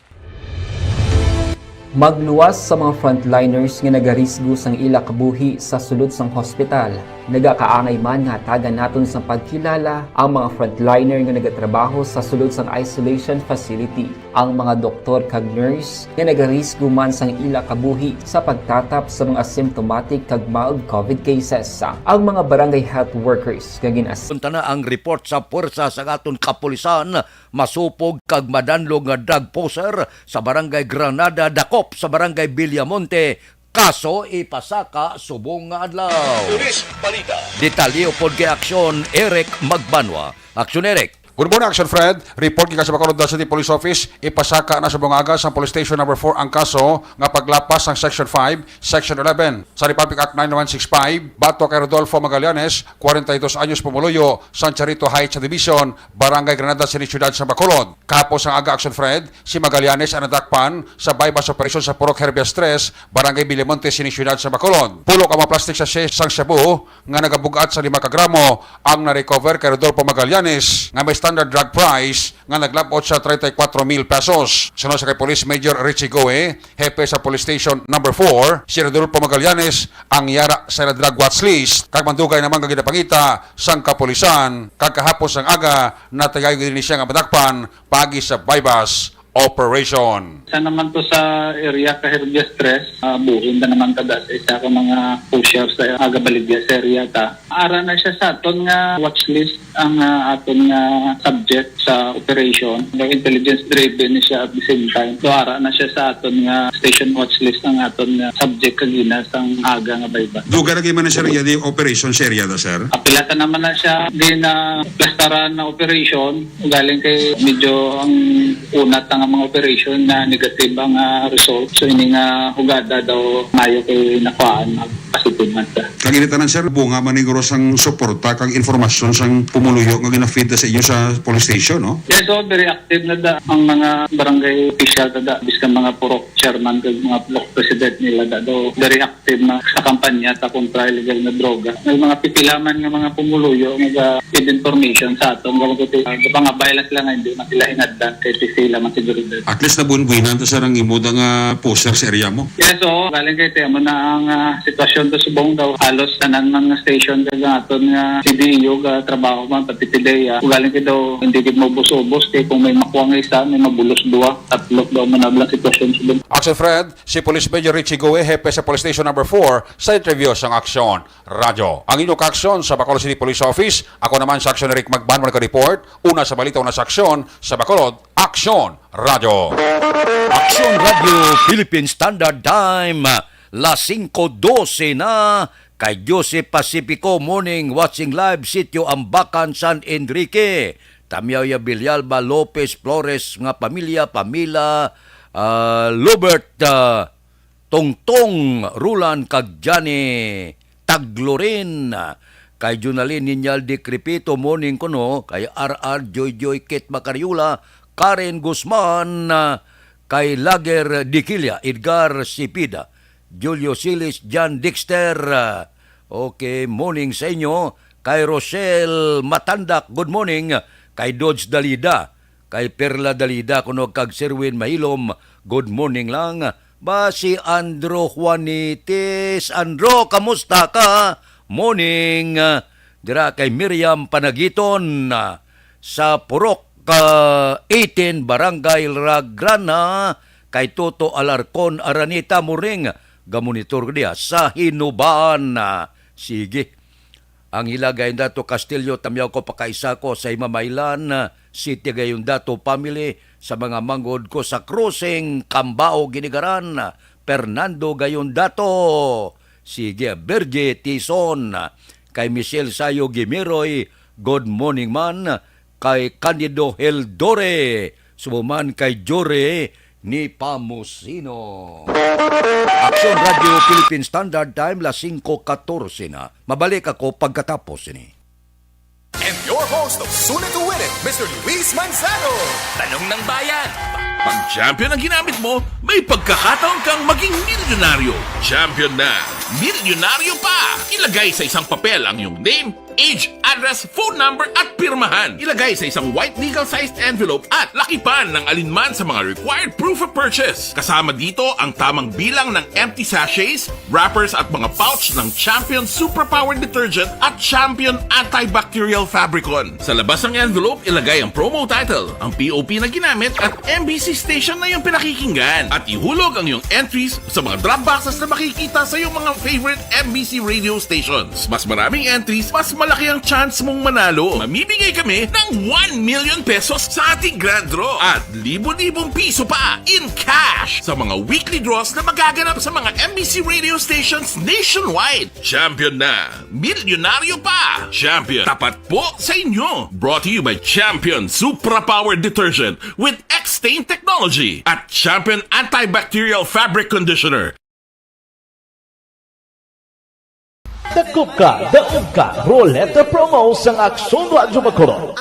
Magluwas sa mga frontliners nga nagarisgo sang ila kabuhi sa sulod sang hospital. Nagakaangay man nga hatagan naton sang pagkilala ang mga frontliner nga nagatrabaho sa sulod sang isolation facility, ang mga doktor kag nurse nga nagarisgo man sang ila kabuhi sa pagtatap sa mga symptomatic kag mild covid cases, ang mga barangay health workers nga ginas- Punta na ang report sa puwersa sa aton kapulisan, masupog kag madanlog nga drug pusher sa Barangay Granada, dakop sa Barangay Villamonte, kaso ipasaka subong nga adlaw. Police Balita. Detalye upod kay Aksyon Eric Magbanwa. Aksyon Eric. Good morning, Action Fred. Report gikan sa Bacolod City Police Office, ipasaka na sa bungaga sa Police Station Number four ang kaso nga paglapas sang Section five, Section eleven sa Republic Act nine one six five batok kay Rodolfo Magallanes, forty-two anyos, pumuluyo sa Charito Heights Division, Barangay Granada, sini siyudad sa Bacolod. Kahapon sang aga, Action Fred, si Magallanes ang nadakpan sa buy-bust operation sa Purok Herbias Tres, Barangay Villamonte, sini siyudad sa Bacolod. Pulo ka mga plastic sachet sang shabu nga nagabug-at sa lima ka gramo ang na-recover kay Rodolfo Magallanes, nga may standard drug price nga naglab-ot sa treinta y cuatro mil pesos. Suno sa kay Police Major Richie Goe, hepe sa Police Station Number four, si Rodolfo Magallanes ang yara sa ila drug watch list, kag mandugay naman nga ginapangita sang kapulisan, kag kahapon sang aga natagayon gid ni siya nga madakpan paagi sa buy-bust operation. Isa naman to sa area ka Herbias Tres, ah, buhin na naman kada sa isa ka mga pusher sa agabaligya sa area ta. Ara na siya sa aton nga watch list ang, ah, aton nga subject sa operation. Daw intelligence driven ni siya at the same time. So, ara na siya sa aton nga station watch list ang aton nga subject kagina sang aga nga buy-bust. Duga lagi man na siya di operation sa area ta, sir? Apilata naman na siya di na plastaran na operation. Galing kay medyo ang una ta nga mga operation na negative ang, ah, result. So, ini nga hugada daw mayo kay nakuhaan, positive man siya. Kag ini tanan, sir, bunga man ni guro sang suporta kag informasyon sang pumuluyo nga ginafeed sa inyo sa police station, no? Yes, so very active na da ang mga barangay official na da, biskan mga purok chairman kag mga purok president nila da, daw very active na sa kampanya ta kontra illegal nga droga. May mga pipila man nga mga pumuluyo nga ga-feed information sa aton, nga mga, ah, pangabay lang sila nga hindi man sila hinadlan kay ti sila man seguridad. At least nabuhin-buhinan ta, sir, ang imo da nga pusher sa area mo. Yes, oo. Galing kay ti amo na ang, ah, sitwasyon ta subong daw. Halos tanan man nga station kag ang aton nga C D E O ga trabaho man pati P D E A. Galing kay daw hindi gid maubos-ubos kay kung may makuha nga isa, may mabulos duwa, tatlo daw man ang sitwasyon subong. Action Fred, si Police Major Richie Goe, hepe sa Police Station Number four, sa interview sang Aksyon Radyo. Ang inyong kaaksyon sa Bacolod City Police Office, ako naman sa Aksyon Eric Magban, nagka-report. Una sa balita, una sa aksyon sa Bacolod, Aksyon Radyo. Aksyon Radyo Philippine Standard Time, las singko dose na. Kay Joseph Pacifico, morning, watching live, Sitio Ambacan, San Enrique. Tamyaw ya Villalba, Lopez, Flores nga pamilya, pamila, ah, Lobert, ah, Tongtong, Roland, kag Johnny Taglorin. Kay Junalin Ninyal Decrepito, morning kuno. Kay R R, Joy Joy, Kit Macariola, Karen Guzman, ah, kay Lager Diquilla, Edgar Cepeda, Julio Silis, John Dexter. Okay, morning sa inyo. Kay Rochelle Matandak, good morning. Kay Dodge Dalida, kay Perla Dalida, kuno kag Sherwin Mahilom, good morning lang. Ba si Andro Juanitis? Andro, kamusta ka? Morning. Dira kay Miriam Panagiton, ah, sa Purok, ah, eighteen, Barangay Lagrana, kay Toto Alarcon Araneta, morning. Gamonitor ko diya sa Hinubaan. Ah, sige. Ang ila gayon dato Castillo, tamyaw ko pakaisa ko sa Himamaylan, ah, City gayon dato family, sa mga manggod ko sa Crossing, Cambao, Ginigaran, Fernando gayon dato. Sige, Berge Tison, kay Michelle Sayo Gimiroy, good morning man, kay Candido Heldore, subo man kay Jore ni Pamusino. Aksyon Radyo Philippine Standard Time, las singko katorse na. Mabalik ako pagkatapos ini. And your host of Sulit to Win It, Mister Luis Manzano. Tanong ng Bayan. Pag champion ang ginamit mo, may pagkakataon kang maging milyonaryo. Champion na, milyonaryo pa! Ilagay sa isang papel ang iyong name, Age, address, phone number at pirmahan. Ilagay sa isang white legal-sized envelope at lakipan ng alinman sa mga required proof of purchase. Kasama dito ang tamang bilang ng empty sachets, wrappers at mga pouch ng Champion Superpower Detergent at Champion Antibacterial Fabricon. Sa labas ng envelope, ilagay ang promo title, ang P O P na ginamit at M B C station na iyong pinakikinggan. At ihulog ang iyong entries sa mga drop boxes na makikita sa iyong mga favorite M B C radio stations. Mas maraming entries, mas malaki ang chance mong manalo. Mamimigay kami ng one million pesos sa ating grand draw at libo-libong piso pa in cash sa mga weekly draws na magaganap sa mga M B C radio stations nationwide. Champion na! Milyonaryo pa! Champion, tapat po sa inyo! Brought to you by Champion Supra Power Detergent with X-Stain Technology at Champion Antibacterial Fabric Conditioner. Dakop ka, daog ka, Roleta Promo sang Aksyon Radyo Bacolod.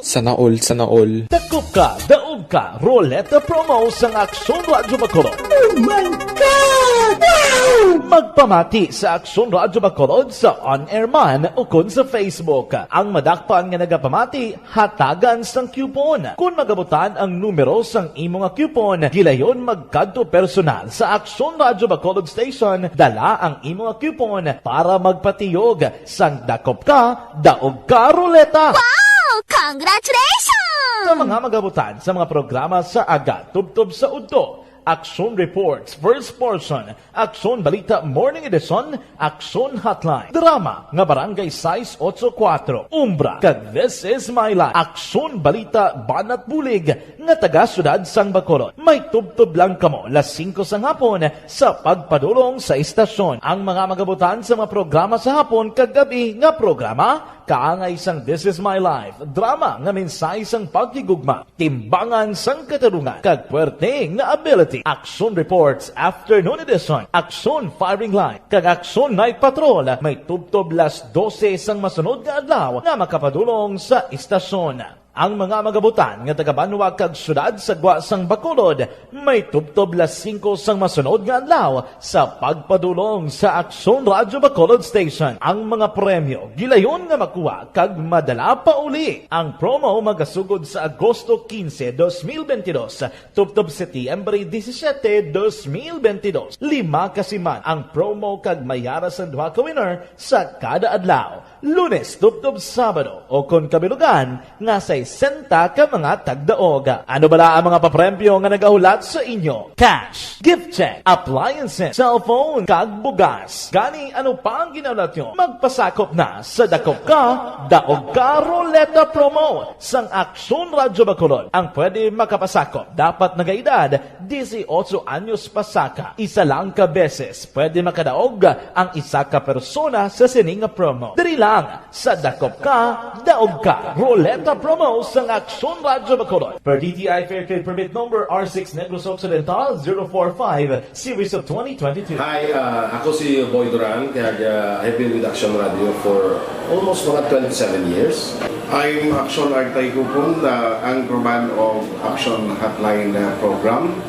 Sana all, sana all. Dakop ka, daog ka, Roleta Promo sang Aksyon Radyo Bacolod. Oh my God! Wow! Magpamati sa Aksyon Radyo Bacolod sa on-air man ukon sa Facebook. Ang madakpan nga nagapamati, hatagan sang coupon. Kon magabutan ang numero sang imo nga coupon, gilayon magkadto personal sa Aksyon Radyo Bacolod Station, dala ang imo nga coupon para magpatiyog sang Dakop Ka, Daog Ka Roleta. Wow! Congratulations! Sa mga magabutan sa mga programa sa aga tubtob sa udto, Aksyon Reports, first portion, Aksyon Balita Morning Edition, Aksyon Hotline, drama nga Barangay sais otso kuwatro, Umbra, kag This Is My Life, Aksyon Balita Banat Bulig, nga taga Siyudad sang Bacolod. May tubtob lang kamo las singko sang hapon sa pagpadulong sa istasyon. Ang mga magabutan sa mga programa sa hapon kag gab-i nga programa, kaangay sang This Is My Life, drama nga mensahe sang paghigugma, timbangan sang katarungan, kag puwerte nga ability. Action Reports, Afternoon Edition, Action Firing Line, kag Action Night Patrol may tubtob las dose sang masunod nga adlaw nga makapadulong sa istasyon. Ang mga magabutan nga taga-banwa kag siyudad sa gwa sang Bacolod may tubtob las singko sang masunod nga adlaw sa pagpadulong sa Aksyon Radyo Bacolod Station. Ang mga premyo gilayon nga makuha kag madala pa uli. Ang promo magasugod sa Agosto quince, dos mil veintidós, tubtob Setyembre disisiete, dos mil veintidós. Lima ka siman ang promo kag may ara sang duha ka winner sa kada adlaw, Lunes tubtob Sabado, o kon kabilugan nga sesenta ka mga tagdaog. Ano bala ang mga papremyo nga nagahulat sa inyo? Cash, gift check, appliances, cellphone, kag bugas. Gani, ano pa ang ginahulat nyo? Magpasakop na sa Dakop Ka, Daog Ka Roleta Promo sang Aksyon Radyo Bacolod. Ang pwede makapasakop dapat nagaedad disiotso anyos pasaka. Isa lang ka beses pwede makadaog ang isa ka persona sa sini nga promo. Diri lang sa Dakop Ka, Daog Ka Roleta Promo sang Aksyon Radyo Bacolod. Per D T I Fair Trade Permit Number R six Negros Occidental zero four five, Series of twenty twenty-two. Hi, uh, ako si Boy Duran, kag, uh, I've been with Action Radio for almost mga twenty-seven years. I'm Action Artay Kupon, the anchorman of Action Hotline, uh, program.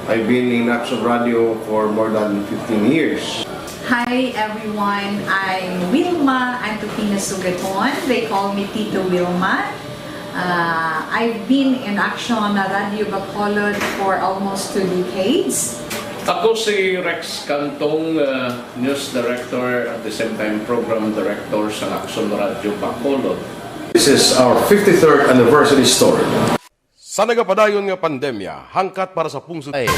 I've been in Action Radio for more than fifteen years. Hi everyone, I'm Wilma Antupina Sugaton. They call me Tito Wilma. Uh, I've been in Action Radio Bacolod for almost two decades. Ako si Rex Cantong, uh, news director at the same time program director sa Action Radio Bacolod. This is our fifty-third anniversary story. Sa nagapadayon nga pandemya, hangkat para sa pungsod. Ay.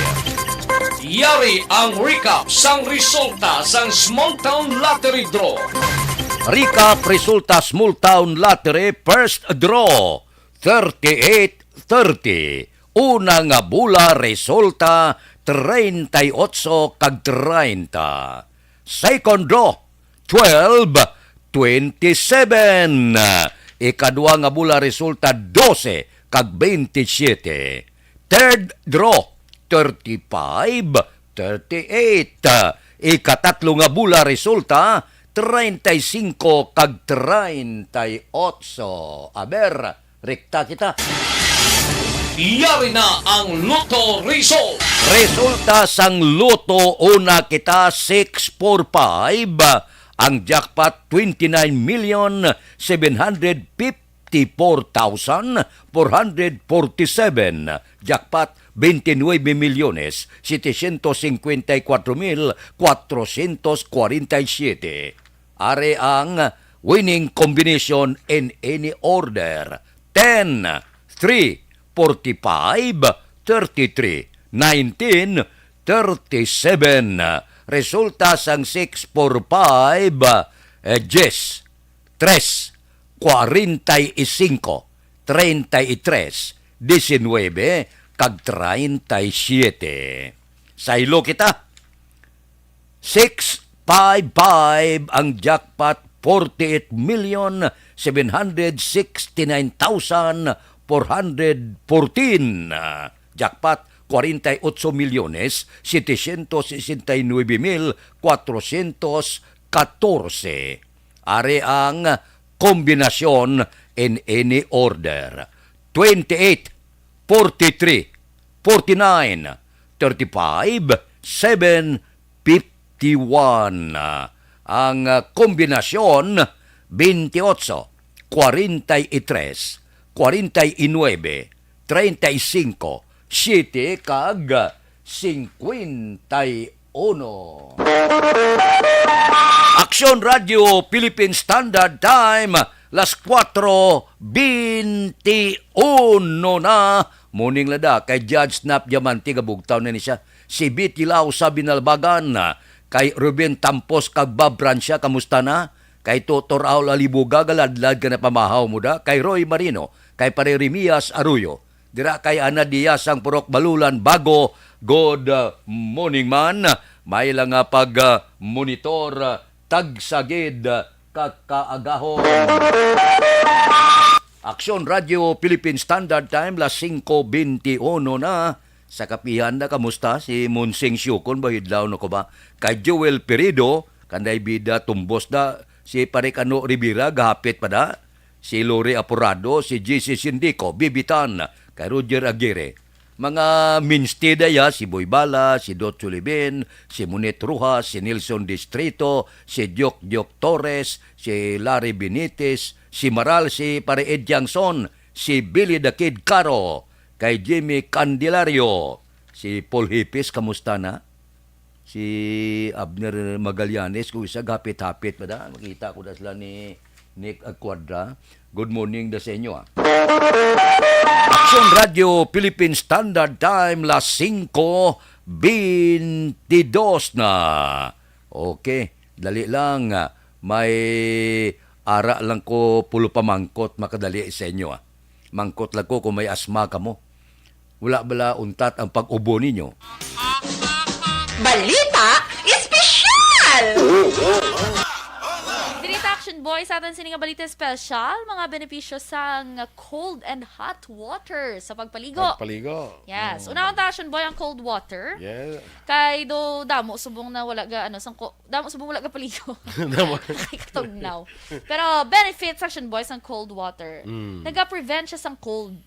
Yari ang recap sang resulta sang Small Town Lottery Draw. Recap resulta Small Town Lottery First Draw, thirty-eight thirty. Una nga bula resulta, treinta y ocho kag treinta. Second draw, twelve, twenty-seven. Ikadua nga bula resulta, dose kag bentisiete. Third draw, thirty-five, thirty-eight. Ikatatlo nga bula resulta, treinta y cinco kag treinta y ocho. Aber, rekta kita. Yari na ang Lotto result. Resulta sang Lotto, una kita, six four five, Ang jackpot, twenty-nine million seven hundred fifty-four thousand four hundred forty-seven. Jackpot, twenty-nine milyones setecientos cincuenta y cuatro mil cuatrocientos cuarenta y siete. Ari ang winning combination in any order. Ten, three, forty-five, thirty-three, nineteen, thirty-seven. Resulta sang six, four, five, eh, diyes, tres, kwarenta y singko, treinta y tres, diecinuebe, kag treinta y siete. Saylo kita. Six five five ang jackpot, forty-eight million seven hundred sixty-nine thousand four hundred fourteen. Jackpot, kwarenta y otso milyones setecientos sesenta y nuebe mil cuatrocientos catorce. Ari ang kombinasyon in any order. Twenty-eight, forty-three, forty-nine, thirty-five, seven, fifty-one. Ang, ah, kombinasyon, veintiocho, cuarenta y tres, cuarenta y nueve, treinta y cinco, siete, kag cincuenta y uno. Aksyon Radio Philippine Standard Time, las cuatro veintiuno na. Morning, lada, kay Judge Snap Diamante, gabugtaw na ni siya. Si Betty Lau sa Binalbagan, kay Ruben Tampos kag Bob Francia, kamusta na? Kay Tutor Aul Alibuga, galadlad ka na pamahaw mo da. Kay Roy Marino, kay Pare Remias Arroyo. Dira kay Ana Diaz ang Purok Balulan, Bago. Good, uh, morning, man. May lang nga pag, uh, monitor, uh, tagsagid, uh, kakaagahon. Aksyon Radio Philippine Standard Time, las singko veintiuno na. Sa kapihan na, kamusta? Si Monsing Siukon, bahidlaw na ko ba? Kay Joel Perido, kanday bida tumbos da. Si Pare Kano Rivera, gahapit pa da. Si Lori Aporado, si G C Sindico, Bibitan, kay Roger Aguirre. Mga mainstay da ya, si Boy Bala, si Dot Sulibin, si Monet Rojas, si Nelson Distrito, si Diok Diok Torres, si Larry Benitez, si Maral, si Pare Ed Jangson, si Billy the Kid Caro, kay Jimmy Candelario, si Paul Hipis, kamusta na? Si Abner Magallanes, kung isa, hapit-hapit pa da. Makita ko da sila ni Nick Agcuadra. Good morning da sa inyo, ah. Aksyon Radio Philippine Standard Time, las singko beintidos na. Okay, dali lang, ah. May ara lang ko pulo pa mangkot, makadali sa inyo, ah. Mangkot lang ko kung may asma kamo. Wala bala untat ang pag-ubo ninyo? Balita Espesyal! Diri ta, Action Boy, sa aton sini nga balita espesyal, mga benepisyo sang cold and hot water sa pagpaligo. Pagpaligo. Yes. Mm. Unahon ta, Action Boy, ang cold water. Yeah. Kay do damo subong na wala ga, ano, sang ko, damo subong wala ga paligo. Damo. Kay katugnaw. Pero benefits, Action Boy, sang cold water. Mm. Naga-prevent siya sang cold.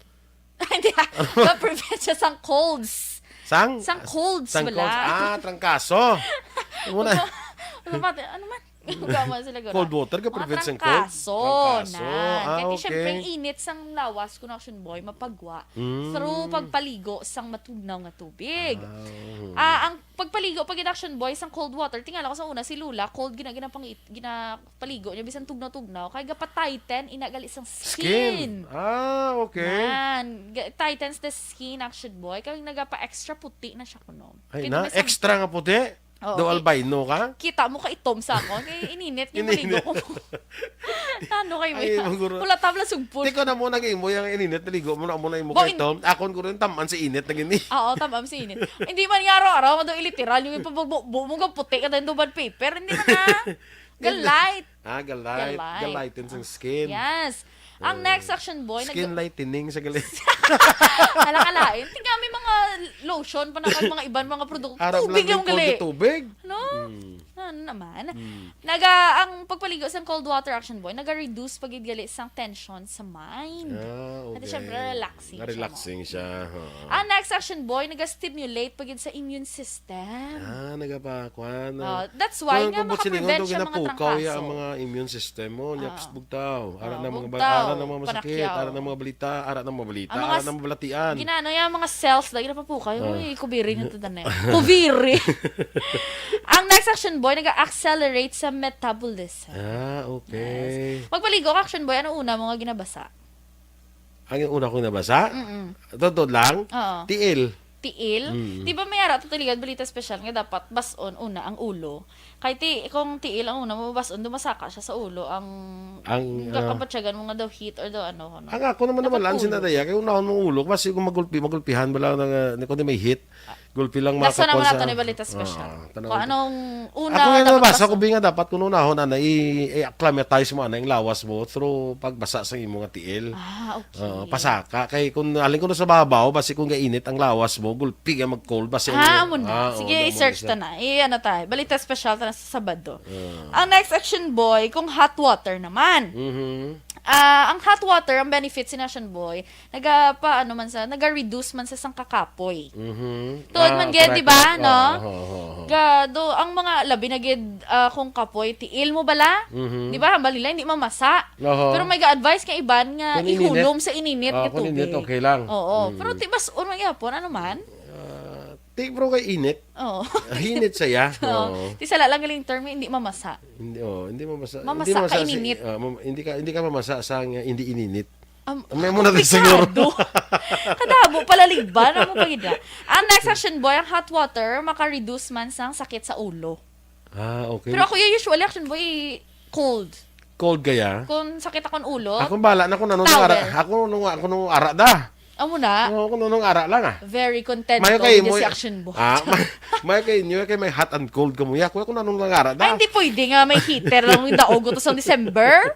Hindi, ah. Naga-prevent siya sang colds. Sang? Sang colds, sang wala. Colds. Ah, trangkaso. Ano na? Ano ba? Ano man? Huwag man sila gura. Cold water, ga-prevent sang cold? Trangkaso. Trangkaso. Ah, okay. Kaya siyempre, ang init sang lawas, kun, Action Boy, mapagwa. Mm. Through pagpaligo sang matugnaw nga tubig. Ah, oo. Ah, ang pagpaligo, pag Action Boy, sang cold water, tingala ko sa una, si Lola, cold, gina-, ginapangit-, gina-, paligo niya, bisan tugnaw-tugnaw, kay gapa-tighten, ina gali sang skin. Skin. Ah, okay. Yan. Ga-, tightens the skin, Action Boy. Kay nagapa-extra puti na siya kuno. Ay, kay na, bisan extra nga puti? Oo, do ki-, albino ka? Kita mo ka itom sa akon. Kay ininit niya, ininit. Maligo ko mo. Ano kayo? Ay, mo yan? Maguro. Wala tabla sugpon. Di ko na mo nag-imo yung ininit, naligo mo na mo na imo. Bo, ka in- itom. Akon ko rin, taman sa init na gini. Oo, taman sa init. Hindi man nga araw-araw, mado iliteral, yung ipabugbo mo, puti ka tayo, duban paper. Hindi man na. Ga-light. Ah, ga-light. Ga-light. Ga-lighten sang skin. Yes. Ang, eh, next, Action Boy, skin nag- lightening sa gali. Alakalain. Tingnan, may mga lotion pa na kag mga iban mga produkto. Arab tubig lang lang yung gali. Tubig. No? Hmm. Ano naman? Mm. Naga, ang pagpaligo sang cold water, Action Boy, naga-reduce pa gid gali sang tension sa mind. Ah, At okay. syempre, relaxing siya, Relaxing siya. Oo. Ang next, Action Boy, naga-stimulate pa gid sa immune system. Ah, nagapa-, kwan, Oh, ah. that's why Kwan, nga kung buot silingon, makaprevent daw siya mga ginapukaw ya ang trangkaso. mga immune system mo. Nya, Oo. psbugtaw. Ara Oo, na mga ba-, bugtaw, ara na mga masakit, panakyaw. ara na mga balita, ara na mga balita, Ang mga ara s-, na mga balatian. ginano ya, mga cells, lagi na papukaw. Ah. Uy, kubiri nga to, tanay. Kubiri. Ang next, Action Boy, nag-accelerate sa metabolism. Ah, okay. Yes. Magpaligo ka, Action Boy, ano una mo nga ginabasa? Ang una kong nabasa? Mm-mm. Totoo lang? Oo. Tiil. Tiil? Mm. Di ba may ara to tuligan balita special nga dapat bas-on una ang ulo? Kay ti-, kung tiil ang una mo bas-on, dumasaka siya sa ulo. Ang, Ang, ah, kabatyagan mo nga daw heat or daw ano, ano. Ang ako naman Dapat naman lang ulo. sinadaya, kay unahon mong ulo, kasi kung magulpi, magulpihan ba lang nga, ni, kundi may heat, gulpi lang Nasa makakuha naman sa nato ni balita special. Oo, tanaw Kung ko. anong una Ako nga dapat nabasa bas-on. ko, bi nga dapat kung unahon, ana, i-, i-acclimatize mo, ana, yung lawas mo through pagbasa sa imo nga tiil. Ah, okay. Oo, pasaka. Kay kung alin ko na sa babaw, basi kung gainit ang lawas mo, gulpi nga mag-cold, basi Ah, ang amo na. ah, oo, Sige, amo i-search siya. ta na. I-, ano tayo, balita special ta na sa Sabado. Ah. Ang next, Action Boy, kung hot water naman. Mhm. Ah, ang hot water, ang benefits ni Action Boy, naga pa, ano man sa, naga-reduce man sa sang kakapoy. Mhm. Tuod Ah, man gid, correct, di ba, correct. no? Oo, oo, oo, oo. Ga, do, ang mga labi na gid, ah, kung kapoy, tiil mo bala? Mhm. Di ba, hambal nila, hindi mamasa. Oho. Pero may ga-advise nga iban nga Kung ininit. ihulom sa ininit Ah, nga kung ininit, tubig. okay lang. Oo. Mm. Pero ti bas-on man gyapon, ano man? Ah, ti, bro, kay init. Oo. Hinit siya. Oo. Oo. Ti sala lang galing term, hindi mamasa. Hindi, oh, hindi mamasa. Mamasa Hindi mamasa ka si, ininit. ah, mam-, hindi ka, hindi ka mamasa sa nga hindi ininit. Am-, May mo na din siguro. komplikado. Kadamo pala ligban, amo pa gid na. Ang next, Action Boy, ang hot water maka-reduce man sang sakit sa ulo. Ah, okay. Pero ako, usually, Action Boy, cold. Cold kaya? Kung sakit akong ulo, Ako bala na kung anong Towel. ara. Ako nung, ako nung ara da. Amo na. Oo, kung anong ara lang, ah. Very content Mayo to, kay hindi mo si Action Boy. Ah, may, mayo kay inyo kay may hot and cold ka mo. Ya, kuya, kung anong lang ara da. Ay, hindi pwede nga may heater lang yung daog to sa December.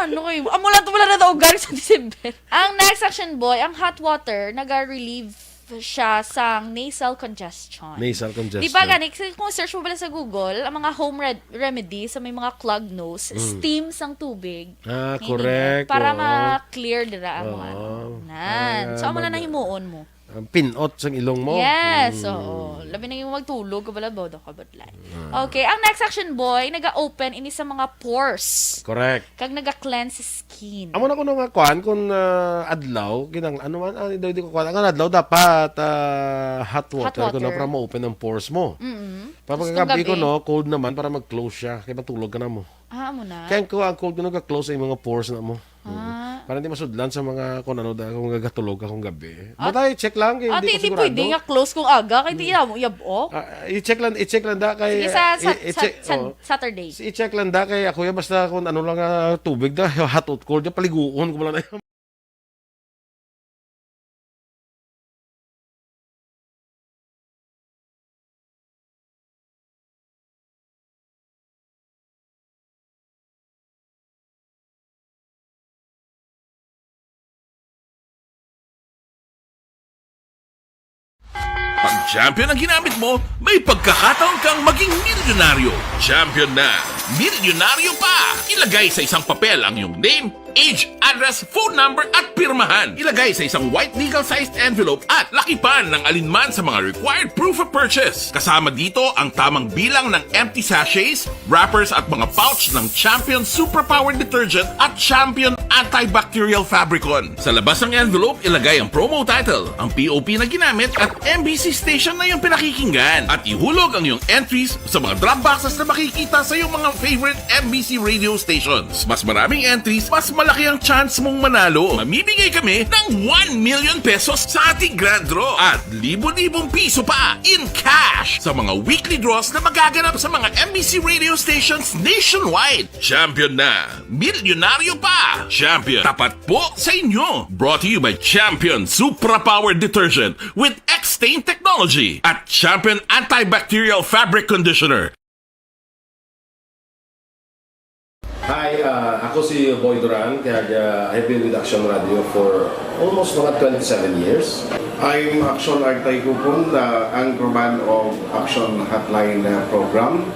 Ano kayo? Amo lang to, wala na daogan sa December. Ang next, Action Boy, ang hot water, naga-relieve siya sang nasal congestion. Nasal congestion. Di ba gani, kasi kung search mo pala sa Google, ang mga home red-, remedy sa may mga clogged nose, Mm. steam sang tubig. Ah, Ininit. correct. Para Oo. ma-clear dira ang mga Oo. ano. Nan. Ah, So, amo na mag- nahimuon mo. Ang pinot sang ilong mo. Yes, Mm. oo. Labi na yung magtulog ka pala, bodo ka, budlay. Ah. Okay, ang next, Action Boy, naga-open ini sa mga pores. Correct. Kag naga-cleanse skin. Amo na kuno nga kuan, kung, ah, adlaw, kinang-, ano man, ah, di, di ko kuan. Ang adlaw dapat, ah, hot Hot water, kuno, water. para ma-open ang pores mo. Mm-mm. Pag Tapos kung kagabi gabi. kuno, cold naman para mag-close siya. Kaya matulog ka na mo. Ah, amo na. Kaya ko, ang cold kuno, ga-close ang mga pores na mo. Ah. Mm. Para hindi masudlan sa mga kung ano, da-, kung gagatulog ka kung gabi. At But I check lang, kay Ate, hindi ko hindi sigurado. pwede nga close kung aga, kay di Mm. mo yabok. Ah, i-check lang, i-check lang da kay, Sige, sa, sa, i-, i-check, sa, sa oh. Saturday. I-check lang da kay ako yan, basta kung ano lang nga tubig da, hot or cold, yan, paliguon ko lang na yan. Pag champion ang ginamit mo, may pagkakataon kang maging milyonaryo. Champion na, milyonaryo pa! Ilagay sa isang papel ang iyong name, age, address, phone number, at pirmahan. Ilagay sa isang white legal-sized envelope at lakipan ng alinman sa mga required proof of purchase. Kasama dito ang tamang bilang ng empty sachets, wrappers, at mga pouch ng Champion Superpower Detergent at Champion Antibacterial Fabricon. Sa labas ng envelope, ilagay ang promo title, ang P O P na ginamit, at M B C station na iyong pinakikinggan. At ihulog ang iyong entries sa mga drop boxes na makikita sa iyong mga favorite M B C radio stations. Mas maraming entries, mas malaki ang chance mong manalo. Mamimigay kami ng one million pesos sa ating grand draw at libo-libong piso pa in cash sa mga weekly draws na magaganap sa mga M B C radio stations nationwide. Champion na! Milyonaryo pa! Champion, tapat po sa inyo! Brought to you by Champion Supra Power Detergent with X-Stain Technology at Champion Antibacterial Fabric Conditioner. Hi, ah, ako si Boy Duran, kag, ah, I've been with Action Radio for almost mga twenty-seven years. I'm Action Artay Kupon, the anchorman of Action Hotline, uh, program.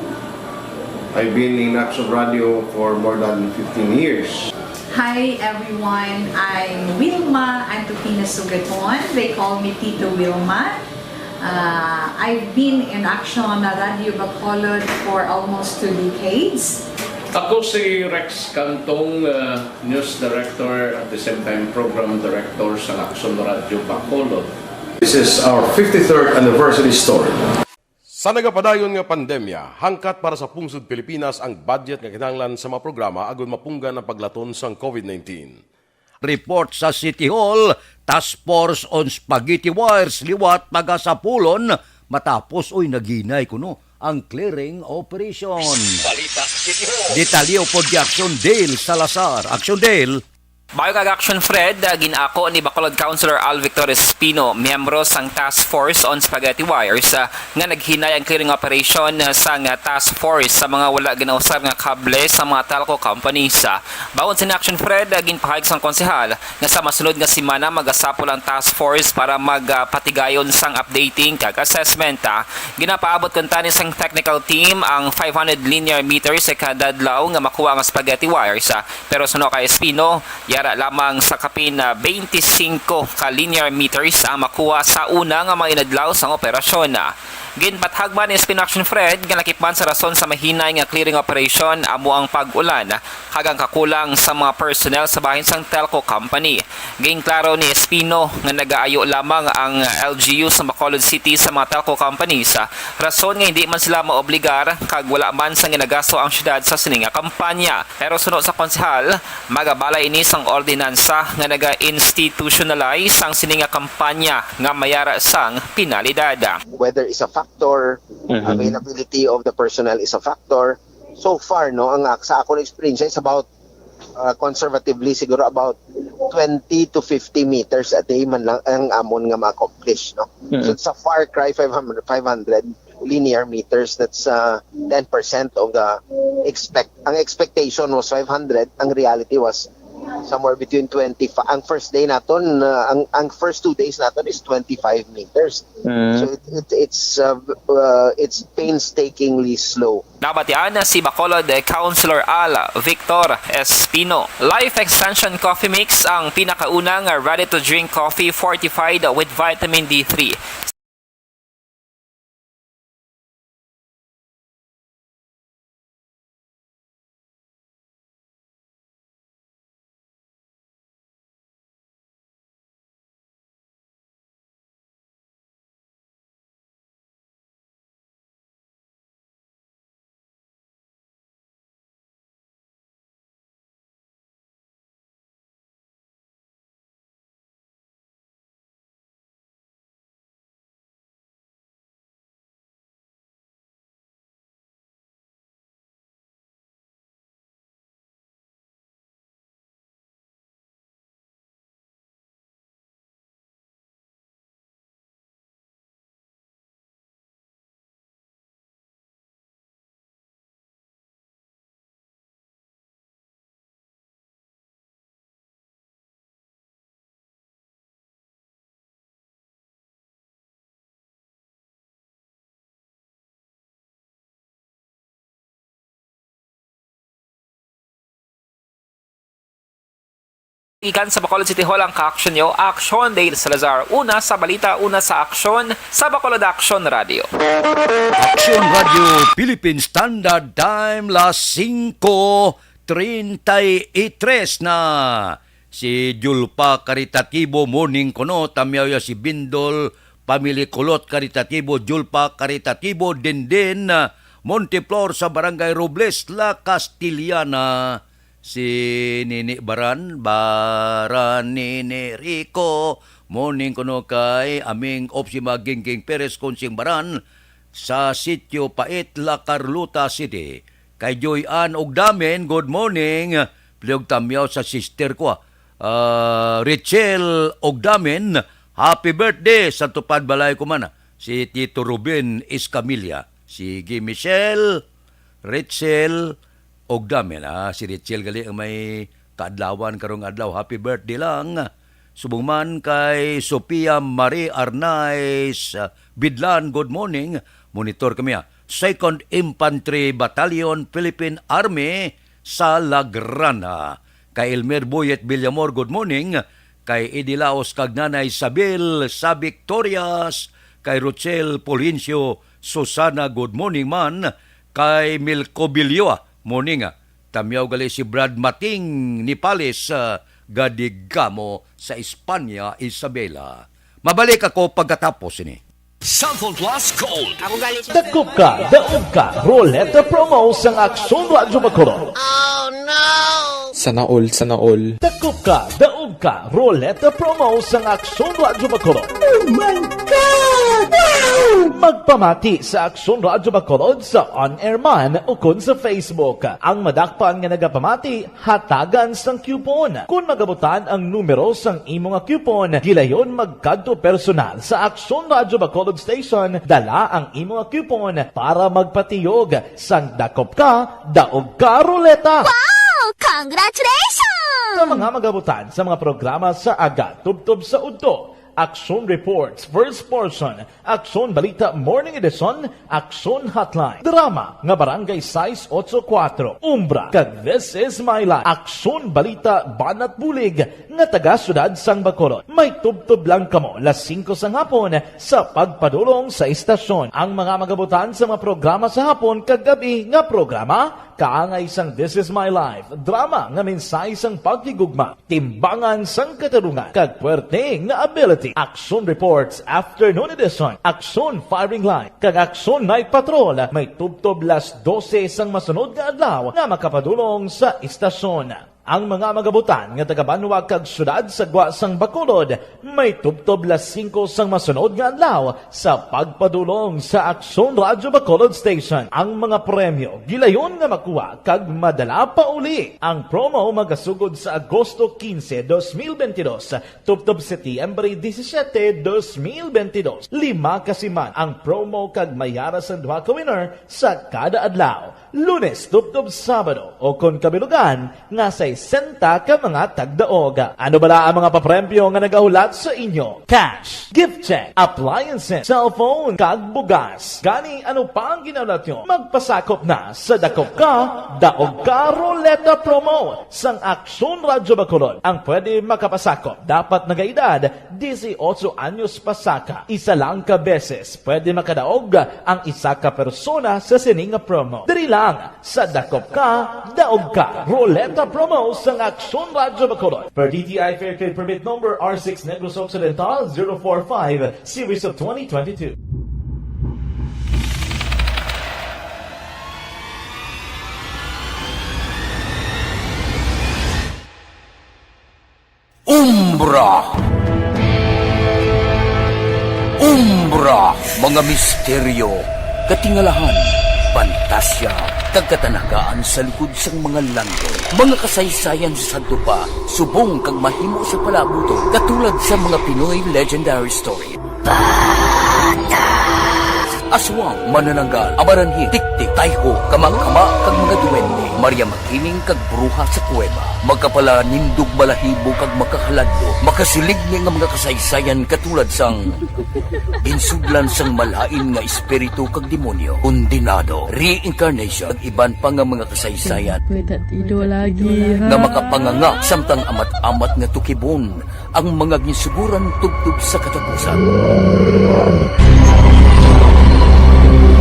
I've been in Action Radio for more than fifteen years. Hi everyone, I'm Wilma Antupina Sugaton. They call me Tito Wilma. Uh, I've been in Action Radio Bacolod for almost two decades. Ako si Rex Cantong, uh, News Director, at the same time Program Director sa Action Radio Bacolod. This is our fifty-third anniversary story. Sa nagapadayon nga pandemya, hangkat para sa pungsod Pilipinas ang budget nga kinahanglan sa mga programa agud mapunggan ang paglaton sang covid nineteen. Report sa City Hall, Task Force on Spaghetti Wires liwat pagasapulon matapos, uy, naghinay kuno ang clearing operation. Balita City Hall. Detalye pod kay Action Dale Salazar. Action Dale. Bago kag Action Fred, ah, gin-ako ni Bacolod Councilor Al Victor Espino, miyembro sang Task Force on Spaghetti Wires, ah, nga naghinay ang clearing operation, ah, sang, ah, task force sa mga wala ginausab nga kable sa mga telco companies. Ah, bangod sini, Action Fred, ah, ginpahayag sang konsehal nga sa masunod nga semana magasapol ang task force para mag, ah, patigayon sang updating kag assessment. Ah, ginapaabot kuntani sang technical team ang five hundred linear meters sa kada adlaw nga makuha nga spaghetti wires. Ah, pero suno kay Espino, yara lamang sa kapin, ah, twenty-five ka linear meters ang makuha sa una nga mga inadlaw sang operasyon. Ginpatahag man ni Espino, Action Fred, nga lakip man sa rason sa mahinay nga clearing operation amo ang pag-ulan kag ang kakulang sa mga personnel sa bahin sang telco company. Ginklaro ni Espino nga nagaayo lamang ang L G U sa Bacolod City sa mga telco companies, rason nga hindi man sila maobligar kag wala man sang ginagasto ang syudad sa sini nga kampanya. Pero suno sa konsehal, magabala ini sang ordinansa nga naga-institutionalize sang sini nga kampanya nga mayara sang penalidad. Weather is a factor, Mhm. availability of the personnel is a factor. So far, no, ang ak-, sa akong experience is about, uh, conservatively, siguro about twenty to fifty meters a day man lang ang amon nga ma-accomplish, no? Mhm. So it's a far cry, five hundred, five hundred linear meters. That's, uh, ten percent of the expect-, ang expectation was five hundred, ang reality was somewhere between twenty-five. Ang first day naton, uh, ang, ang first two days naton is twenty-five meters. Mm. So it, it, it's, uh, uh, it's painstakingly slow. Nabatian na si Bacolod Councilor Al Victor Espino. Life Extension Coffee Mix ang pinakauna nga ready-to-drink coffee fortified with vitamin D three. Ikan sa Bacolod City Hall ang ka-action nyo, Action Dale Salazar. Una sa balita, una sa aksyon, sa Bacolod Action Radio. Action Radio Philippine Standard Time, las singko treinta y tres na. Si Julpa Karitatibo, morning kuno, tamyaw ya si Bindol, Family Kulot Karitatibo, Julpa Karitatibo, Dindin, Monteflor sa Barangay Robles, La Castellana. Si Nini Baran, Baran Nini Rico, morning kuno kay aming Opsima Gingging Perez Kunsing Baran sa Sitio Pait, La Carlota City. Kay Joy Ann Ogdamen, good morning. Piliog tamyaw sa sister ko, ah. Ah, Richelle Ogdamen, happy birthday sa tupad balay ko man, ah. Si Tito Ruben Escamilla. Sige, Michelle, Richelle, Ogdamen, ah, si Richelle gali ang may kaadlawan karong adlaw. Happy birthday lang. Subong man kay Sophia Marie Arnaiz, ah, Bidlan, good morning. Monitor kami, ah. Second Infantry Battalion, Philippine Army sa Lagrana. Kay Elmer Boyet Villamor, good morning. Kay Eddie Laos kag Nanay Isabel sa Victorias. Kay Rochelle Polencio, Susana, good morning man. Kay Milco Bilioa, morning. Tamyaw gali si Brad Mating ni Palis, ah, Gadigamo sa Espanya, Isabela. Mabalik ako pagkatapos ini. Cellphone Plus Gold. Ako galing sa Dakop ka, daog ka, Roleta Promo sang Aksyon Radyo Bacolod. Sana all, sana all. Dakop ka, daog ka, Roleta Promo sang Aksyon Radyo Bacolod. Oh my God! Wow! Magpamati sa Aksyon Radyo Bacolod sa on-air man ukon sa Facebook. Ang madakpan nga nagapamati, hatagan sang coupon. Kon magabutan ang numero sang imo nga coupon, gilayon magkadto personal sa Aksyon Radyo Bacolod Station, dala ang imo nga coupon para magpatiyog sang Dakop Ka, Daog Ka Roleta. Wow! Congratulations! Sa mga magabutan sa mga programa sa aga tubtob sa udto, Aksyon Reports, First Portion, Aksyon Balita Morning Edition, Aksyon Hotline, drama nga Barangay sais ocho kuatro, Umbra, kag This Is My Life, Aksyon Balita Banat Bulig nga taga Siyudad sang Bacolod. May tubtob lang kamo las singko sang hapon sa pagpadulong sa istasyon. Ang mga magabutan sa mga programa sa hapon kag gab-i nga programa, kaangay sang This Is My Life, drama nga mensahe sang paghigugma, timbangan sang katarungan, kag puwerte nga ability. Aksyon Reports Afternoon Edition, Aksyon Firing Line, kag Aksyon Night Patrol may tubtob las dose sang masunod nga adlaw nga makapadulong sa istasyon. Ang mga magabutan nga taga-banwa kag siyudad sa gwa sang Bacolod may tubtob las singko sang masunod nga adlaw sa pagpadulong sa Aksyon Radyo Bacolod Station. Ang mga premyo gilayon nga makuha kag madala pa uli. Ang promo magasugod sa Agosto quince, dos mil veintidós, tubtob Setyembre disisiete, dos mil veintidós. Lima ka siman ang promo kag may ara sang duha ka winner sa kada adlaw. Lunes tubtob Sabado, o kon kabilugan nga sesenta ka mga tagdaog. Ano bala ang mga papremyo nga nagahulat sa inyo? Cash, gift check, appliances, cellphone, kag bugas. Gani, ano pa ang ginahulat nyo? Magpasakop na sa Dakop Ka, Daog Ka Roleta Promo sang Aksyon Radyo Bacolod. Ang pwede makapasakop dapat nagaedad dieciocho anyos pasaka. Isa lang ka beses pwede makadaog ang isa ka persona sa sini nga promo. Diri lang sa Dakop Ka, Daog Ka Roleta Promo sang Aksyon Radyo Bacolod. Per D T I Fair Trade Permit Number R six Negros Occidental zero four five, Series of twenty twenty-two. Umbra. Umbra, mga misteryo, katingalahan, pantasya, kag katanagaan sa likod sang mga langgam. Mga kasaysayan sa sadto pa, subong kag mahimo sa palabuton, katulad sa mga Pinoy legendary story. Aswang, manananggal, amaranhit, tiktik, tayho, kamakama, kag mga duwende, Maria Makiling, kag bruha sa kuweba. Makapalanindog balahibo kag makahaladlo, makasiligni nga mga kasaysayan katulad sang ginsudlan sang malain nga espiritu kag demonyo, kondenado, reincarnation, kag iban pa nga mga kasaysayan May tatido lagi, ha? nga makapanganga samtang amat-amat nga tukibon ang mga ginsuguran tubtob sa katapusan.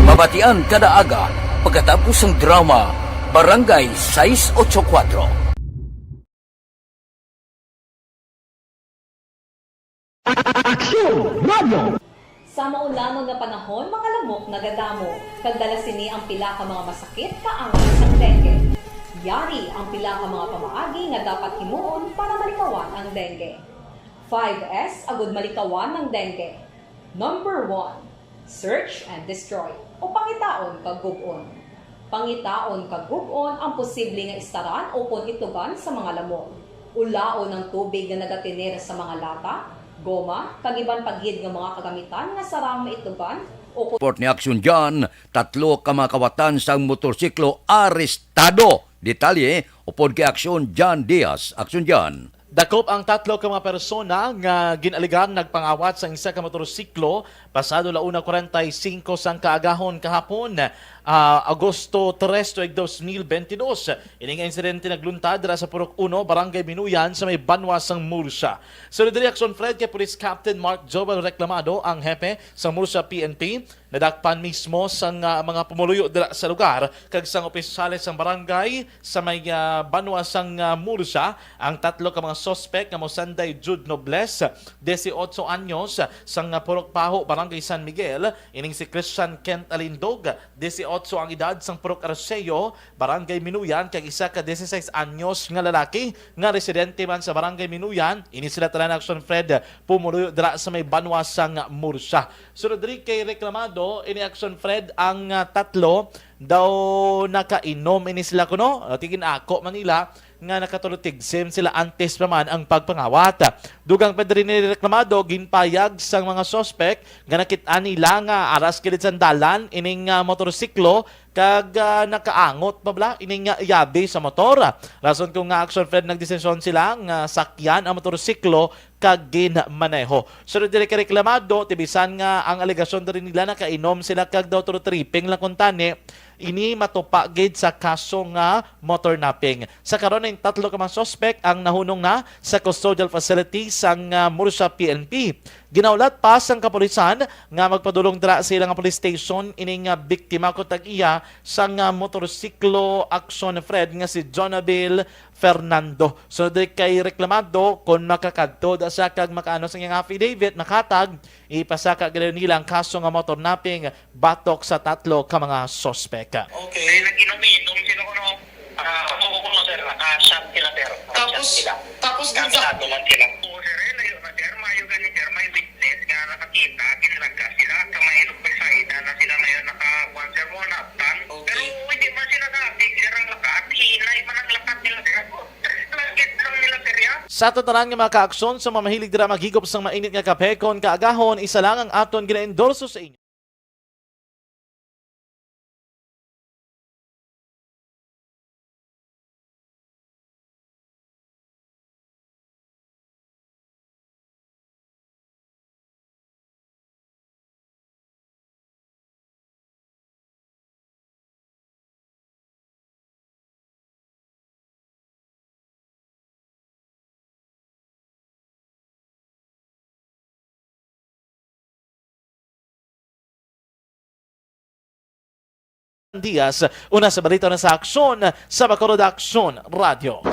Mabatian kada aga pagkatapos sang drama Barangay sais ocho kuatro. Aksyon Radio! Sa maulanon nga panahon, mga lamok nagadamo, kag dala sini ang pila ka mga masakit kaangay sang dengue. Yari ang pila ka mga pamaagi nga dapat himuon para malikawan ang dengue. Five S agud malikawan ang dengue. Number one, search and destroy, o pangitaon kag gub-on. Pangitaon kag gub-on ang posible nga istaran ukon itlogan sa mga lamok. Ulaon ang tubig nga nagatener sa mga lata, goma, kag iban pa gid nga mga kagamitan nga sarang maitlogan ukon Report ni Aksyon John, tatlo ka mga kawatan sang motorsiklo arestado. Detalye upod kay Aksyon John Diaz. Aksyon John. Dakop ang tatlo ka mga persona nga gin-alegar nagpangawat sang isa ka motorsiklo pasado la una kuwarenta y singko sang kaagahon kahapon, ah, Agosto tres tuig dos mil bentidós. Ini nga insidente nagluntad dira sa Purok Uno, Barangay Binuyan, sa may banwa sang Murcia. Sunod diri, Action Fred, kay Police Captain Mark Joel Reclamado ang hepe sa Murcia P N P. Nadakpan mismo sang, ah, mga pumuluyo dira sa lugar kag sang opisyales sang barangay sa may, ah, banwa sang, ah, Murcia ang tatlo ka mga suspek nga mosanday Jude Nobles, dieciocho anyos, sang, ah, Purok Paho, Barangay San Miguel, ining si Christian Kent Alindog, dieciocho ang edad, sang Purok Arceo, Barangay Minuyan, kag isa ka dieciséis anyos nga lalaki nga residente man sa Barangay Minuyan. Ini sila tanan, Action Fred, pumuluyo dira sa may banwa sang Murcia. Sunod diri kay Reclamado, ini, Action Fred, ang, ah, tatlo daw nakainom ini sila kuno. Ah, tigin ako man nila nga nakatulo tigsim sila antes pa man ang pagpangawat. Dugang pa diri ni Reclamado, ginpayag sang mga suspek nga nakit-an nila nga aras kilid sang dalan ining, ah, motorsiklo kag, ah, nakaangot pa bala ining, ah, yabi sa motor. Rason ko nga, Action Fred, nagdesisyon sila nga sakyan ang motorsiklo kag ginmaneho. Sunod diri kay Reclamado, tibisan nga ang alegasyon diri nila nakainom sila kag daw tulo tripping lang kuntani, ini matupa gid sa kaso nga motor napping. Sa karon, ang tatlo ka mga suspek ang nahunong na sa custodial facility sang, ah, Murcia P N P. Ginahulat pa sang kapulisan nga magpadulong dira sa ila nga police station ining, ah, biktima kuntag iya sang, ah, motorsiklo, Action Fred, nga si Jonabel Fernando. Sunod diri kay Reclamado, kon makakadto da siya kag makaano sa iyang affidavit, makatag, ipasaka gid nila ang kaso nga motor napping batok sa tatlo ka mga suspek. Okay. Nag-inom-inom sila kuno. Ah, oo, kuno, sir. Naka-shot sila, sir. Naka-shot Tapos, sila. Tapos dun sa Kabisado man sila. Oo, sir. Eh, layo na, sir. Mayo gani, sir. May witness nga nakakita. Ginlaga sila. Sa may Lugpay side na sila ngayon naka-, kuwan, sir, mo, naabtan. Okay. Pero hindi man sila naabig, sir, ang lakat. Hinay man ang lakat nila, sir. Lagit lang nila, sir, ya. Sa aton tanan nga mga kaaksyon, sa mga mahilig dira maghigop sang mainit nga kape kon kaagahon, isa lang ang aton gina-endorso sa inyo. Diaz, una sa balita na sa Aksyon sa Bacolod Aksyon Radio.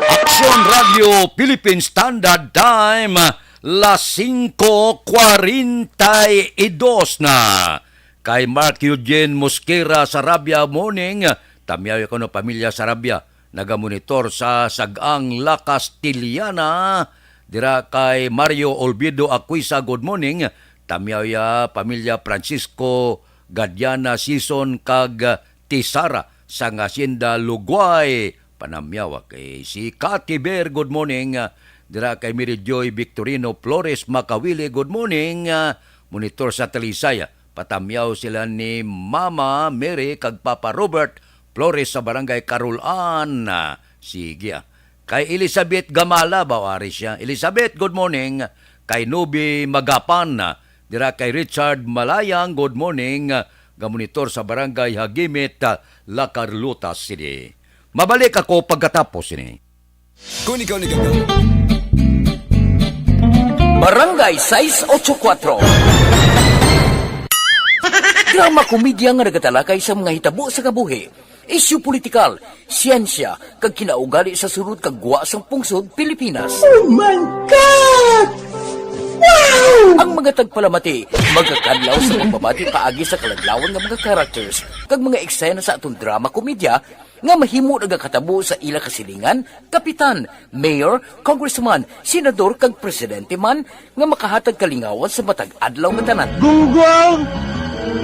Aksyon Radio Philippine Standard Time, las singko kwarenta y dos na. Kay Mark Eugene Mosquera Sarabia, morning. Tamyaw ko no, pamilya Sarabia, nagamonitor sa Sag-ang La Castellana. Dira kay Mario Olvido Aquisa, good morning. Tamyaw ya pamilya Francisco Gadiana Sison kag Tisara sang Hacienda Luguay. Panamyaw kay si Kati Ber, good morning. Dira kay Mary Joy Victorino Flores Makawili, good morning. Monitor sa Talisay. Patamyaw sila ni Mama Mary kag Papa Robert Flores sa Barangay Carolan. Sige, ah. Kay Elizabeth Gamala, ba, ari siya? Elizabeth, good morning. Kay Nubi Magapan, ah, dira kay Richard Malayang, good morning. Ah, gamonitor sa Barangay Hagimit, ah, La Carlota City. Mabalik ako pagkatapos ini. Kung ikaw ni Gagawin. Barangay sais ocho kuwatro. Drama komedya nga nagatalakay sa mga hitabo sa kabuhi, isyu politikal, siyensya, kag kinaugali sa sulod kag gwa sang pungsod Pilipinas. Oh my God! Wow! Ang mga tagpalamati magakadlaw sa pagpamati paagi sa kaladlawan nga mga characters kag mga eksena sa aton drama komedya nga mahimo nagakatabo sa ila kasilingan, kapitan, mayor, congressman, senador, kag presidente man nga makahatag kalingawan sa matag adlaw nga tanan. Gunggong!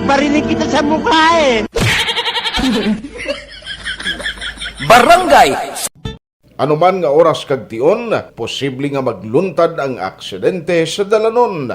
Barinig kita sa mukha eh! Barangay Ano man nga oras kag tion, posible nga magluntad ang aksidente sa dalanon.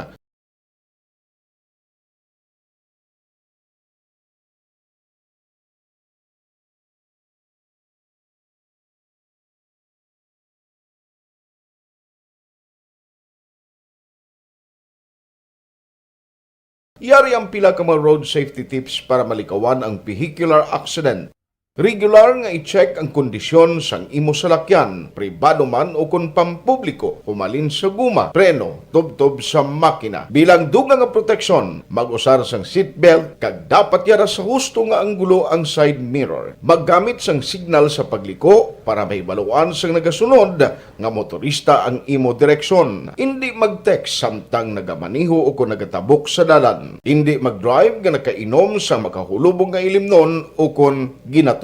Yari ang pila ka mga road safety tips para malikawan ang vehicular accident. Regular nga i-check ang kondisyon sang imo salakyan, pribado man o kon pampubliko, humalin sa guma, preno, tubtob sa makina. Bilang dugang nga proteksyon, mag-usar sang seatbelt kag dapat yara sa husto nga anggulo ang side mirror. Maggamit sang signal sa pagliko para mahibaluan sang nagasunod nga motorista ang imo direksyon. Indi mag-text samtang nagamaneho o kon nagatabok sa dalan. Indi mag-drive nga nakainom sang makahulubong nga ilimnon o kon ginatuyo.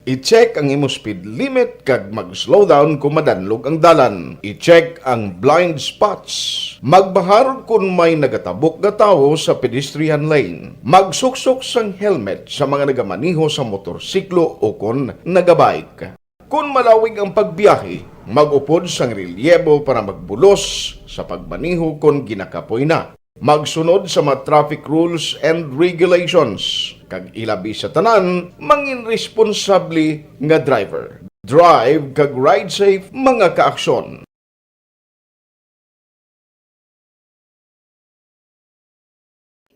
I-check ang imo speed limit kag mag-slow down kon madanlog ang dalan. I-check ang blind spots. Magbahar kon may nagatabok nga tawo sa pedestrian lane. Magsuksok sang helmet sa mga nagamaneho sa motorsiklo o kon nagabike. Kon malawig ang pagbiyahe, mag-upod sang relyebo para magbulos sa pagmaneho kon ginakapoy na. Magsunod sa mga traffic rules and regulations, kag ilabi sa tanan, mangin responsable nga driver. Drive kag ride safe, mga kaaksyon.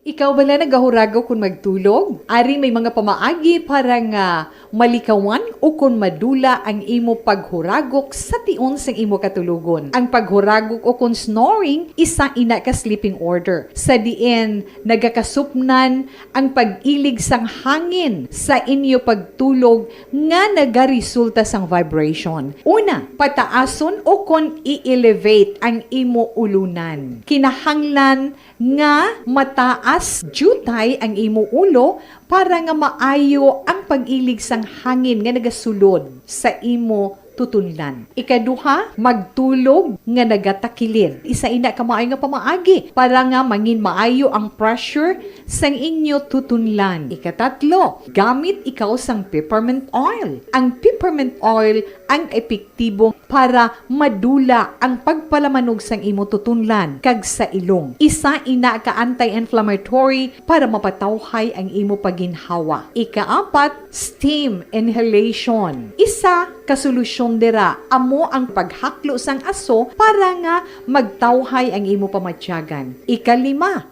Ikaw bala nagahuragok kon magtulog? Ari may mga pamaagi para nga malikawan ukon madula ang imo paghuragok sa tion sang imo katulogon. Ang paghuragok ukon snoring, isa ina ka sleeping order, sa diin nagakasupnan ang pag-ilig sang hangin sa inyo pagtulog nga nagaresulta sang vibration. Una, pataason ukon i-elevate ang imo ulunan. Kinahanglan nga mataas diutay ang imo ulo para nga maayo ang pag-ilig sang hangin nga nagasulod sa imo tutunlan. Ikaduha, magtulog nga nagatakilid. Isa ina ka maayo nga pamaagi para nga mangin maayo ang pressure sang inyo tutunlan. Ikatatlo, gamit ikaw sang peppermint oil. Ang peppermint oil ang epektibo para madula ang pagpalamanog sang imo tutunlan kag sa ilong. Isa ina ka anti-inflammatory para mapatawhay ang imo paginhawa. Ikaapat, steam inhalation. Isa ka solusyon dira amo ang paghaklo sang aso para nga magtawhay ang imo pamatyagan. Ikalima,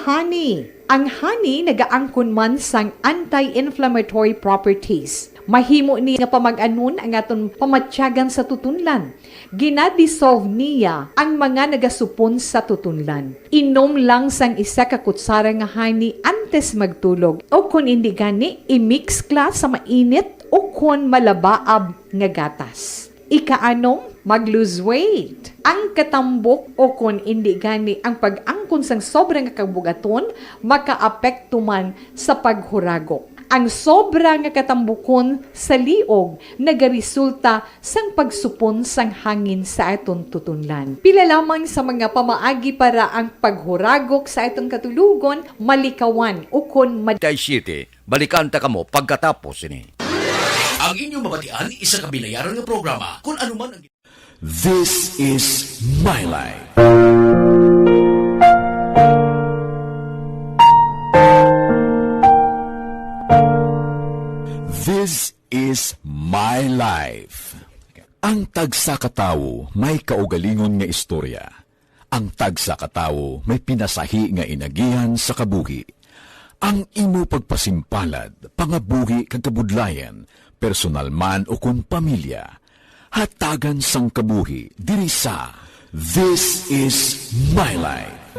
honey. Ang honey nagaangkon man sang anti-inflammatory properties. Mahimo ni nga pamag-anon ang aton pamatyagan sa tutunlan. Ginadissolve niya ang mga nagasupon sa tutunlan. Inom lang sang isa ka kutsara nga honey antes magtulog, o kon indi gani, i-mix kla sa mainit o kon malabaab nga gatas. Ikaanom, mag-lose weight. Ang katambok o kon indi gani ang pag-angkon sang sobra nga kabugaton makaapekto man sa paghuragok. Ang sobra nga katambukon sa liog nagaresulta sang pagsupon sang hangin sa aton tutunlan. Pila lamang sa mga pamaagi para ang paghuragok sa aton katulogon malikawan ukon mad- Kay City, balikan ta kamo pagkatapos sini. Ang inyo mabatian, isa ka bilayaran nga programa. Kung ano man ang This is my life. This is my life. Ang tagsa ka tawo may kaugalingon nga istorya. Ang tagsa ka tawo may pinasahi nga inagihan sa kabuhi. Ang imo pagpasimpalad, pangabuhi kag kabudlayan, personal man ukon pamilya, hatagan sang kabuhi diri sa This Is My Life.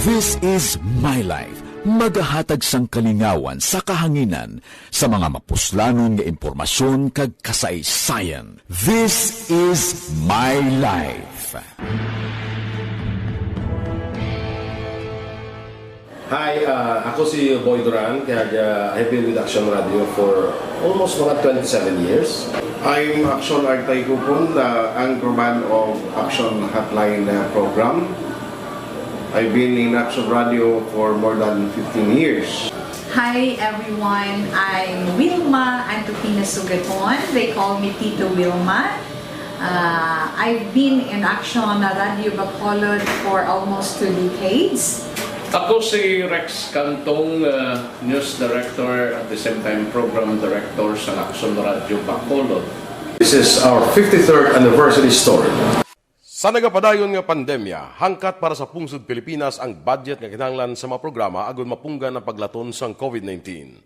This Is My Life, magahatag sang kalingawan sa kahanginan sa mga mapuslanon nga impormasyon kag kasaysayan. This Is My Life. Hi, uh, ako si Boy Duran, kag, uh, I've been with Action Radio for almost mga twenty-seven years. I'm Action Artay Kupon, the anchorman of Action Hotline, uh, program. I've been in Action Radio for more than fifteen years. Hi everyone, I'm Wilma Antupina Sugaton. They call me Tito Wilma. Uh, I've been in Action Radio Bacolod for almost two decades. Ako si Rex Cantong, uh, News Director, at the same time Program Director sa Action Radio Bacolod. This is our fifty-third anniversary story. Sa nagapadayon nga pandemya, hangkat para sa pungsod Pilipinas ang budget nga kinahanglan sa mga programa agud mapunggan ang paglaton sang covid nineteen.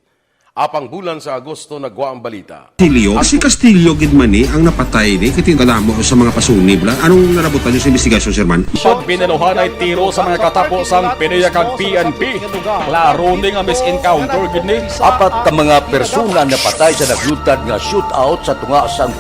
Apang bulan sa Agosto nagwa ang balita. Castillo? Ang Si Castillo gid man ni ang napatay ni, kay kadamo sa mga pasunib la. Anong narabutan niyo sa investigasyon, Sir Man? Pag binaluhanay tiro sa mga katapo sang PDEA kag P N P, klaro ni nga mis-encounter gid ni. Apat ka mga persona napatay sa naglutad nga shootout sa tunga sang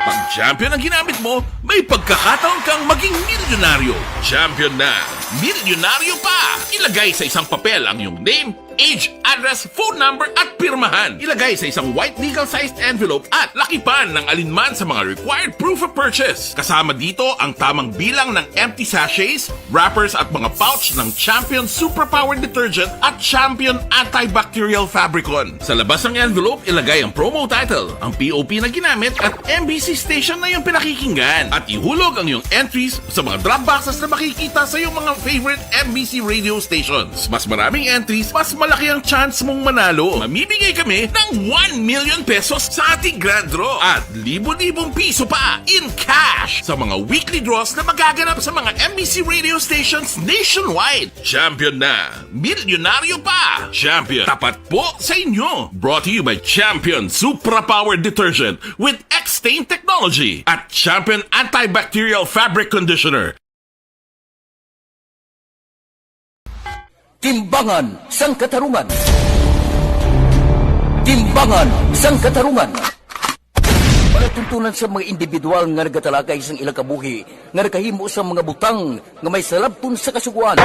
Pag champion ang ginamit mo, may pagkakataon kang maging milyonaryo. Champion na, milyonaryo pa! Ilagay sa isang papel ang iyong name, age, address, phone number, at pirmahan. Ilagay sa isang white legal-sized envelope at lakipan ng alinman sa mga required proof of purchase. Kasama dito ang tamang bilang ng empty sachets, wrappers, at mga pouch ng Champion Superpower Detergent at Champion Antibacterial Fabricon. Sa labas ng envelope, ilagay ang promo title, ang P O P na ginamit, at M B C station na iyong pinakikinggan. At ihulog ang iyong entries sa mga drop boxes na makikita sa iyong mga favorite M B C radio stations. Mas maraming entries, mas malaki ang chance mong manalo. Mamimigay kami ng one million pesos sa ating grand draw at libo-libong piso pa in cash sa mga weekly draws na magaganap sa mga M B C radio stations nationwide. Champion na! Milyonaryo pa! Champion, tapat po sa inyo! Brought to you by Champion Supra Power Detergent with X-Stain Technology at Champion Antibacterial Fabric Conditioner. Timbangan sang Katarungan. Timbangan sang Katarungan. Palatuntunan sa mga individual nga nagatalakay sang ilang kabuhi nga nakahimo sa mga butang nga may salabton sa Kasugoan.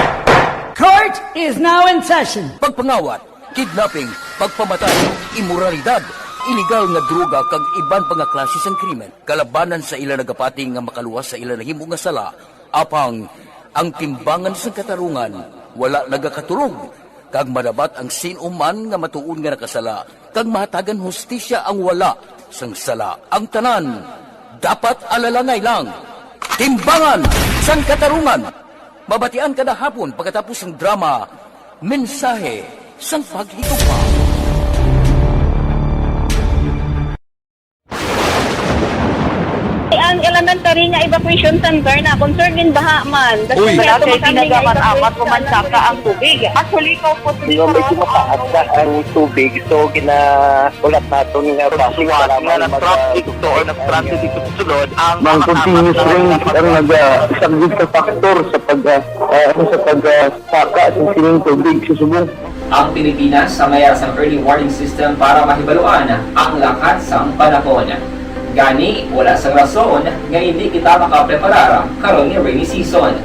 Court is now in session. Pagpangawat, kidnapping, pagpamatay, imoralidad, iligal nga droga kag iban pa nga klase sang krimen kalabanan sa ila nagapati nga makaluwas sa ila nahimo nga sala. Apang ang timbangan sang katarungan wala nagakatulog, kag madabat ang sin-o man nga matuod nga nakasala, kag mahatagan hustisya ang wala sang sala. Ang tanan dapat alalangay lang. Timbangan sang Katarungan. Mabatian kada hapon pagkatapos sang drama, Mensahe sang Paghigugma. Ang elementary nga evacuation center na concern gin baha man. Uy. Wala kay ginagamit-amat, umansaka ang tubig. Actually, ikaw po, Di ba, medyo mataas na ang tubig, so ginahulat naton nga base para nga mag-, nag-traffic to or nag-traffic dito sa sulod, ang Mang continuous rain ang nag-, ah, isang big factor sa pag, ah, ah, ano, sa pag, ah, saka sa sining tubig sa subong. Ang Pilipinas sa mayara sang early warning system para mahibaluan ang lakat sang panahon. Gani, wala sang rason nga indi kita makapreparar karon nga rainy season.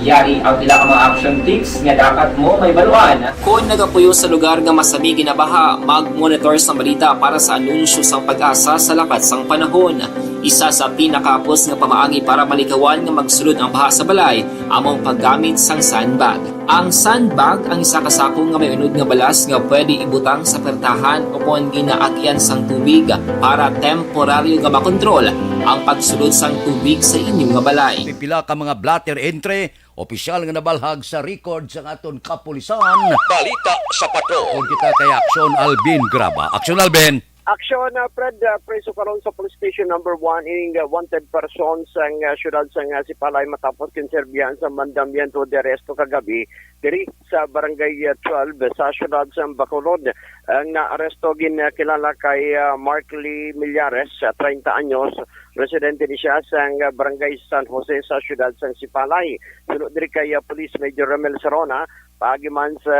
Yari ang pila ka mga action tips nga dapat mo mahibaluan. Kon nagapuyo sa lugar nga masami ginabaha, mag-monitor sang balita para sa anunsyo sang PAGASA sa lakat sang panahon. Isa sa pinakahapos nga pamaagi para malikawan nga magsulod ang baha sa balay amo ang paggamit sang sandbag. Ang sandbag ang isa ka sako nga may unod nga balas nga pwede ibutang sa pertahan ukon ginaagyan sang tubig para temporaryo nga makontrol ang pagsulod sang tubig sa inyo nga balay. Pipila ka mga blotter entry, opisyal nga nabalhag sa record sang aton kapulisan. Balita sa Patrol. Kon kita kay Aksyon Alvin Graba. Aksyon Alvin. Aksyon, ah, Fred, ah, preso karon sa Police Station Number One ining, ah, wanted person sang, ah, siyudad sang, ah, Sipalay matapos ginserbihan sa mandamiento de arresto kagabi diri sa Barangay, ah, twelve sa siyudad sa Bacolod. Ang naaresto gin, ah, kilala kay, ah, Markley Millares, ah, treinta anyos, residente ni siya sang, ah, Barangay San Jose sa siyudad sang Sipalay. Suno diri kay, ah, Police Major Romel Serona, paagi man sa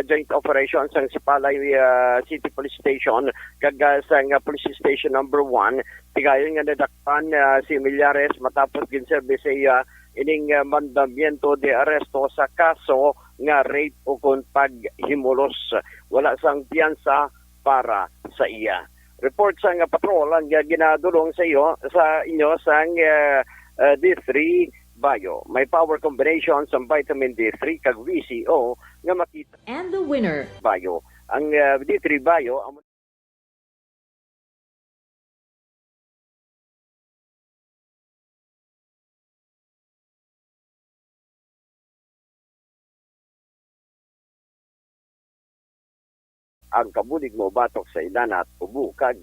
joint operation sang Sipalay, ah, City Police Station kag, ah, sang, ah, Police Station Number One, tigayon nga nadakpan, ah, si Millares matapos ginserbi sa iya ining, ah, mandamiento de arresto sa kaso nga rape ukon paghimulos. Wala sang piyansa para sa iya. Report sang patrol ang, ah, ginadulong sa iyo, sa inyo sang, ah, ah, D three Bio. May power combination sang vitamin D three kag V C O nga makita. And the winner. Bio. Ang, ah, D three Bio amo ang kabulig mobatok sa inanat, ubo kag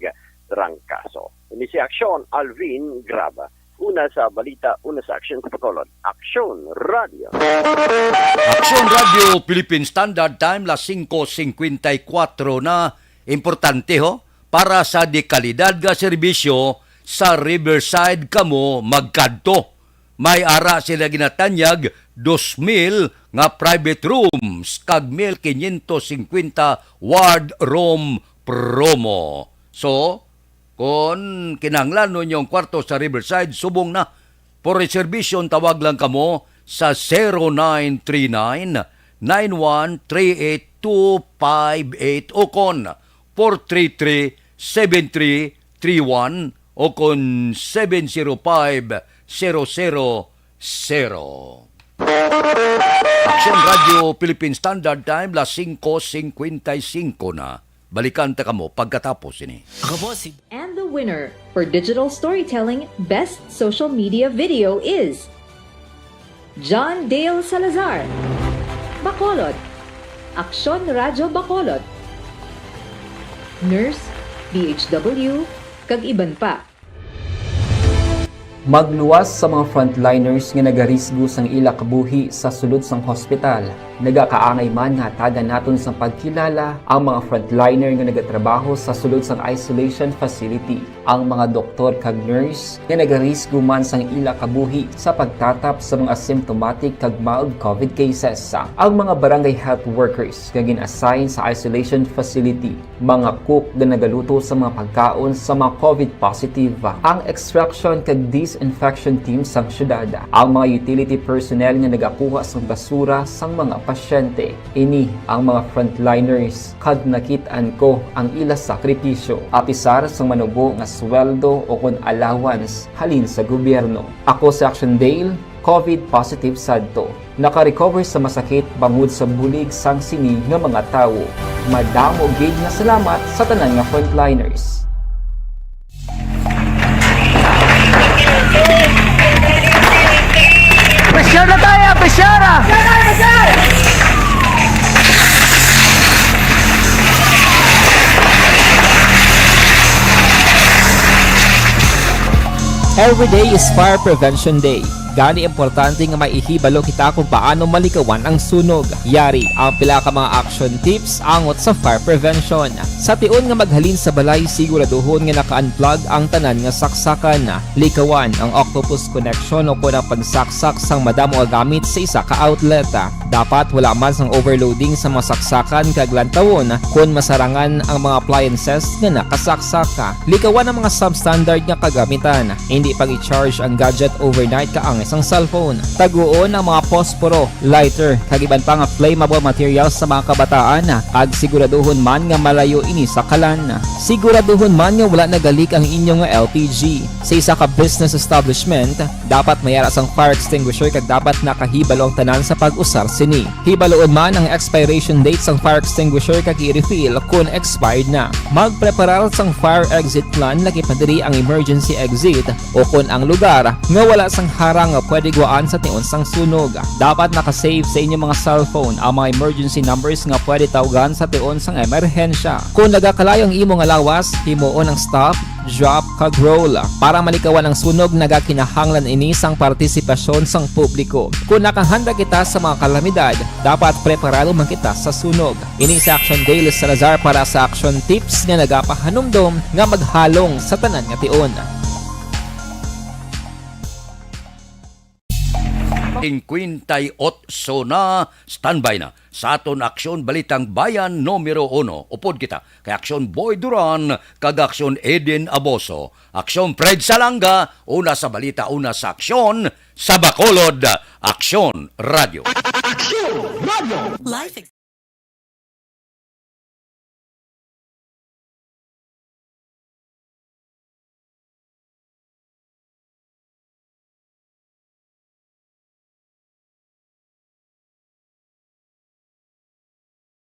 trangkaso. Ini si Aksyon Alvin Graba. una sa balita, una sa aksyon sa Bacolod. Aksyon Radio. Aksyon Radio Philippine Standard Time, las singko singkwenta y kuwatro na. Importante, ho, para sa dekalidad nga serbisyo sa Riverside kamo magkadto. May ara sila ginatanyag dos mil nga private rooms kag mil quinientos cincuenta ward room promo. So, kon kinahanglan ninyo ang kwarto sa Riverside, subong na. For reservation, tawag lang kamo sa zero nine three nine, nine one three eight two five eight o kon four three three, seven three three one o kon seven zero five, zero zero zero. Aksyon Radio Philippine Standard Time, las singko singkwenta y singko na. Balikan ta kamo pagkatapos ini. Ako po si And the winner for digital storytelling best social media video is John Dale Salazar, Bacolod, Aksyon Radyo Bacolod, Nurse, D H W, kag iban pa. Magluwas sa mga frontliners nga nagarisgo sang ila kabuhi sa sulod sang hospital. Nagakaangay man nga hatagan naton sang pagkilala ang mga frontliner nga nagatrabaho sa sulod sang isolation facility, ang mga doktor kag nurse nga nagarisgo man sang ila kabuhi sa pagtatap sa mga asymptomatic kag mild covid cases, ang mga barangay health workers nga gin-assign sa isolation facility, mga cook nga nagaluto sa mga pagkaon sa mga covid positive, ang extraction kag disinfection team sang syudad, ang mga utility personnel nga nagakuha sang basura sang mga pasyente. Ini ang mga frontliners, kag nakit-an ko ang ila sakripisyo, apisar sang manubo nga sweldo o kon allowance halin sa gobyerno. Ako si Action Dale, covid positive sadto. Naka-recover sa masakit bangod sa bulig sang sini nga mga tawo. Madamo gid nga salamat sa tanan nga frontliners. Pressure na tayo! Pressure! Every day is Fire Prevention Day. Gani, importante nga may ihibalo kita kung paano malikawan ang sunog. Yari ang pila ka mga action tips angot sa fire prevention. Sa tion nga maghalin sa balay, siguraduhon nga naka-unplug ang tanan nga saksakan. Likawan ang octopus connection o kon ang pagsaksak sang madamo nga gamit sa isa ka outlet. Dapat wala man sang overloading sa mga saksakan kag lantawon kon masarangan ang mga appliances nga nakasaksak. Likawan ang mga substandard nga kagamitan. Indi pag-i-charge ang gadget overnight kaangay sang cellphone. Taguon ang mga posporo, lighter, kag iban pa nga flammable materials sa mga kabataan, kag siguraduhon man nga malayo ini sa kalan. Siguraduhon man nga wala nagalik ang inyo nga L P G. Sa isa ka business establishment, dapat may ara sang fire extinguisher kag dapat nakahibalo ang tanan sa pag-usar sini. Hibaluon man ang expiration date sang fire extinguisher kag i-refill kon expired na. Magpreparar sang fire exit plan, lakip na diri ang emergency exit o kon ang lugar nga wala sang harang nga pwede guwaan sa tion sang sunog. Dapat naka-save sa inyo mga cellphone ang mga emergency numbers nga pwede tawgan sa tion sang emerhensya. Kon nagakalayo ang imo nga lawas, himuon ang stop, drop, kag roll. Para malikawan ang sunog, nagakinahanglan ini sang partisipasyon sang publiko. Kon nakahanda kita sa mga kalamidad, dapat preparado man kita sa sunog. Ini si Action Dale Salazar para sa Action Tips nga nagapahanumdom nga maghalong sa tanan nga tion. Singkwenta y otso na, standby na sa aton Aksyon Balitang Bayan numero uno. Upod kita kay Aksyon Boy Duran kag Aksyon Eden Aboso. Aksyon Fred Salanga, una sa balita, una sa aksyon, sa Bacolod, Aksyon Radio. Aksyon Radio. Life